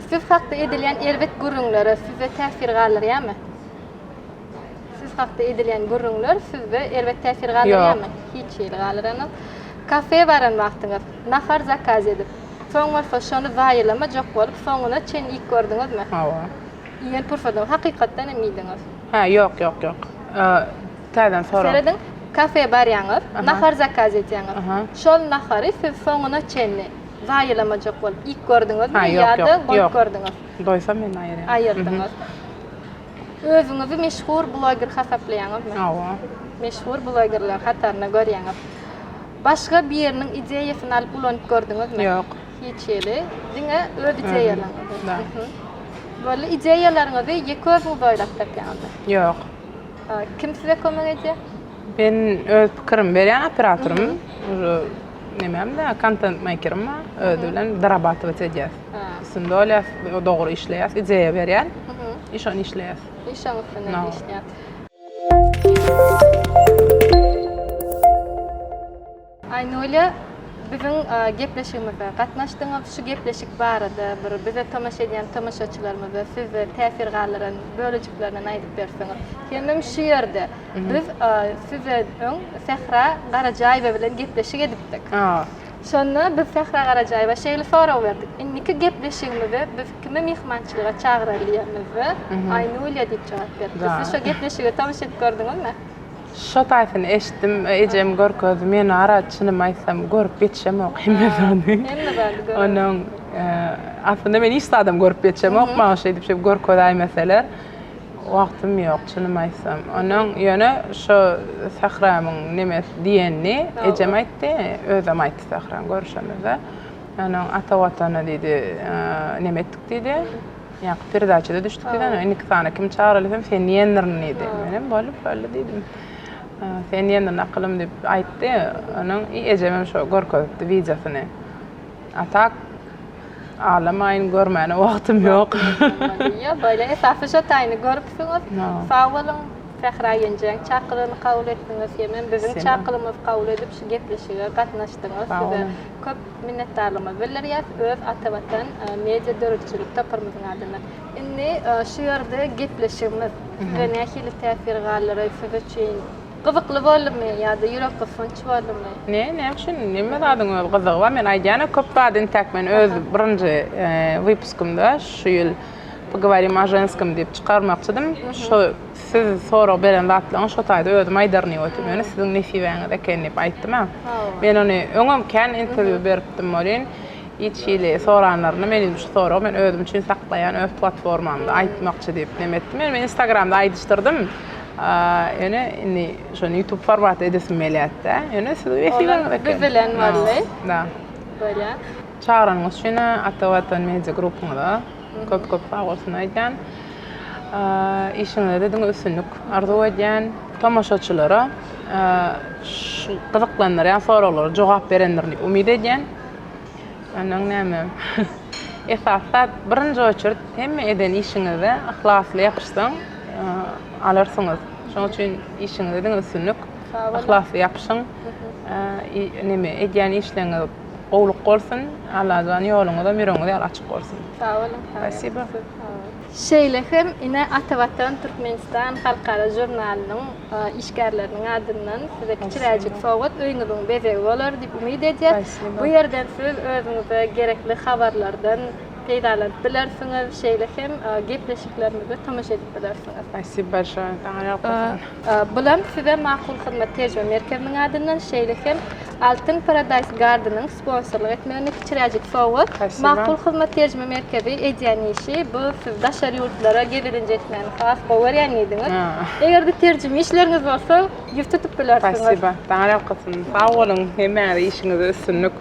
siz hakda edilýän erbet gürrüňlere sizde täsir galdyrýarmy? Siz hakda edilýän gürrüňler sizde erbet täsir galdyrýarmy? Ýok. Hiç hili galdyranok. Kafe baran wagtyňyz nahar zakaz edip, soň bolsa şony zaýalamajak bolup soňuna çenli iýip gördüňizmi? Hawa. Iýen pursadyňyz hakykatdan hem iýdiňiz. Hä, ýok, ýok, ýok. Täzeden sorag. Serediň, kafe barýaňyz, nahar zakaz edýäňiz. Şol nahary siz soňuna çenli zaýalamajak bolup iýip gördüňizmi ýa-da goýup gördüňiz? Doýsam men aýyrýan. Aýyrdyňyz. Özüňizi meşhur bloger hasaplaýaňyzmy? Hawa. Meşhur blogerleriň hatarynda görýäňiz. Başga biriniň ideýasyny alyp ulanyp gördüňizmi? Ýok. Hiç hili. Diňe öz ideýalaryňyzy. Boldy. Ideýalaryňyzy ýeke özüňiz oýlap tapýaňyzmy? Ýok. Kim size kömek edýär? Men öz pikirimi berýän operatorym. Уже nemem-de, kontent meýkerim bar. Özi bilen dorabatywać edýäs. Üstünde bolýas, dogry işleýäs, ideýa berýän. I şony işleýäs. I şoň üstünde işleýäs. Aýnulýa, biziň gepleşigimize gatnaşdyňyz. Şu gepleşik barada bir bize tomaşa edýän tomaşaçylarymyza sizde täsir galdyran bölejiklerinden aýdyp berseňiz. Hemem şu ýerde biz sizden öň Sähra Garajaýewa bilen gepleşik edipdik. Şonda biz Sähra Garajaýewa şeýle sorag berdik. Indiki gepleşigimize biz kimi myhmançylyga çagyraly diýenimizde, Aýnulýa diýip jogap beripdi. Siz şo gepleşige tomaşa edip gördüňizmi? Şo taýsyny eşitdim, ejem görkezdi. Men ara çynymy aýtsam, görüp ýetişemok hemme zady. Hemme zady göremok. Onuň aslynda men hiç zadam görüp ýetişemok. Maňa şeýdip şeýdip görkezäýmeseler. Wagtym ýok, çynymy aýtsam. Onuň ýöne şo Sähramyň nemesi diýenini ejem aýtdy, özem aýtdy Sähram görüşemizde. Onuň Ata Watana diýdi, neme etdik diýdi. Ýaňky peredaçada düşdük diýdi. Onuň indiki sany kimi çagyraly diýsem, sen diýendirin diýdi. Menem boldy, boldy diýdim. Sen diýendirin akylym diýip aýtdy. Onuň ejemem şo görkezipdi wideosyny. A tak Ağlamaýyn görmäne wagtym ýok. Ýok beýle esasy şo taýyny görüpsiňiz. Sag boluň Sähra ýenjäň çakylygyny kabul etdiňiz hemem biziň çakylygymyzy kabul edip şu gepleşige gatnaşdyňyz. Size köp minnetdarlygymyzy bildirýäs öz Atavatan media döredijilik toparymyzyň adyndan. Indi şu ýerde gepleşigimiz size nähili täsir galdyrdy siz üçin Gyzykly boldumy ýa-da ýürekgysgynç boldumy? Ne, näme üçin? Hemme zadyň öz gyzygy bar. Men aýdýan-a, köp zat intäk men öz birinji wypuskymda şu ýyl Pogoworim o ženskom diýip çykarmakçydym. Şo siz sorag beren zatlaryňy şo taýda özüm aýdaryn diýip otyryn. Ýöne siziň nesibäňiz eken diýip aýtdym-a. Men ony öňem kän interwýu beripdim welin, hiç hili soranlarynda men indi şu soragy men özüm üçin saklaýan, öz platformamda aýtmakçy diýip neme etdim. Ýöne men Instagramda aýdyşdyrdym. Ýöne indi şony YouTube formatda edesim gelýärdi. Ýöne siz efirden eken. Biz bilen boldy. Da. Bolýar. Çagyranyňyz üçin Ata Watan Media grupyňyza köp köp sag bolsun aýdýan. Işiňizde diňe üstünlik arzuw edýän. Tomaşaçylara şu gyzyklandyrýan soraglara jogap berendirin diýip umyt edýän. Ondan näme? Esasy zat birinji oçurt hemme eden işiňize yhlasly ýapyşsaň alarsyňyz. Şonuň üçin işiňizde diňe üstünlik, yhlasly ýapyşyň. Neme edýän işleriňiz gowluk bolsun. Allajan ýoluňyzam ýüregiňiz ýaly açyk bolsun. Sag boluň. Spasiba. Şeýle hem ine Atavatan Türkmenistan halkara žurnalynyň işgärleriniň adyndan size kiçiräjik sowgat öýüňiziň bezegi bolar diýip umyt edýäs. Bu ýerden siz özüňize gerekli habarlardan peýdalanyp bilersiňiz, şeýle hem gepleşiklerimize tomaşa edip bilersiňiz. Spasibo bolşoýe, saňa ýalkasyn. Bulam size Makul Hyzmat tejribe merkeziniň adyndan, şeýle hem Altyn Paradise Garden-iň sponsorlyk etmeginde kiçiräjik sowgat. Makul Hyzmat terjime merkezi edýän işi bu siz daşary ýurtlara gezelenç etmäni has gowy görýän diýdiňiz. Eger-de terjime işleriňiz bolsa, ýüz tutup bilersiňiz. Spasiba. Saňa ýalkasyn. Sag boluň. Hemmäňize işiňizde üstünlik.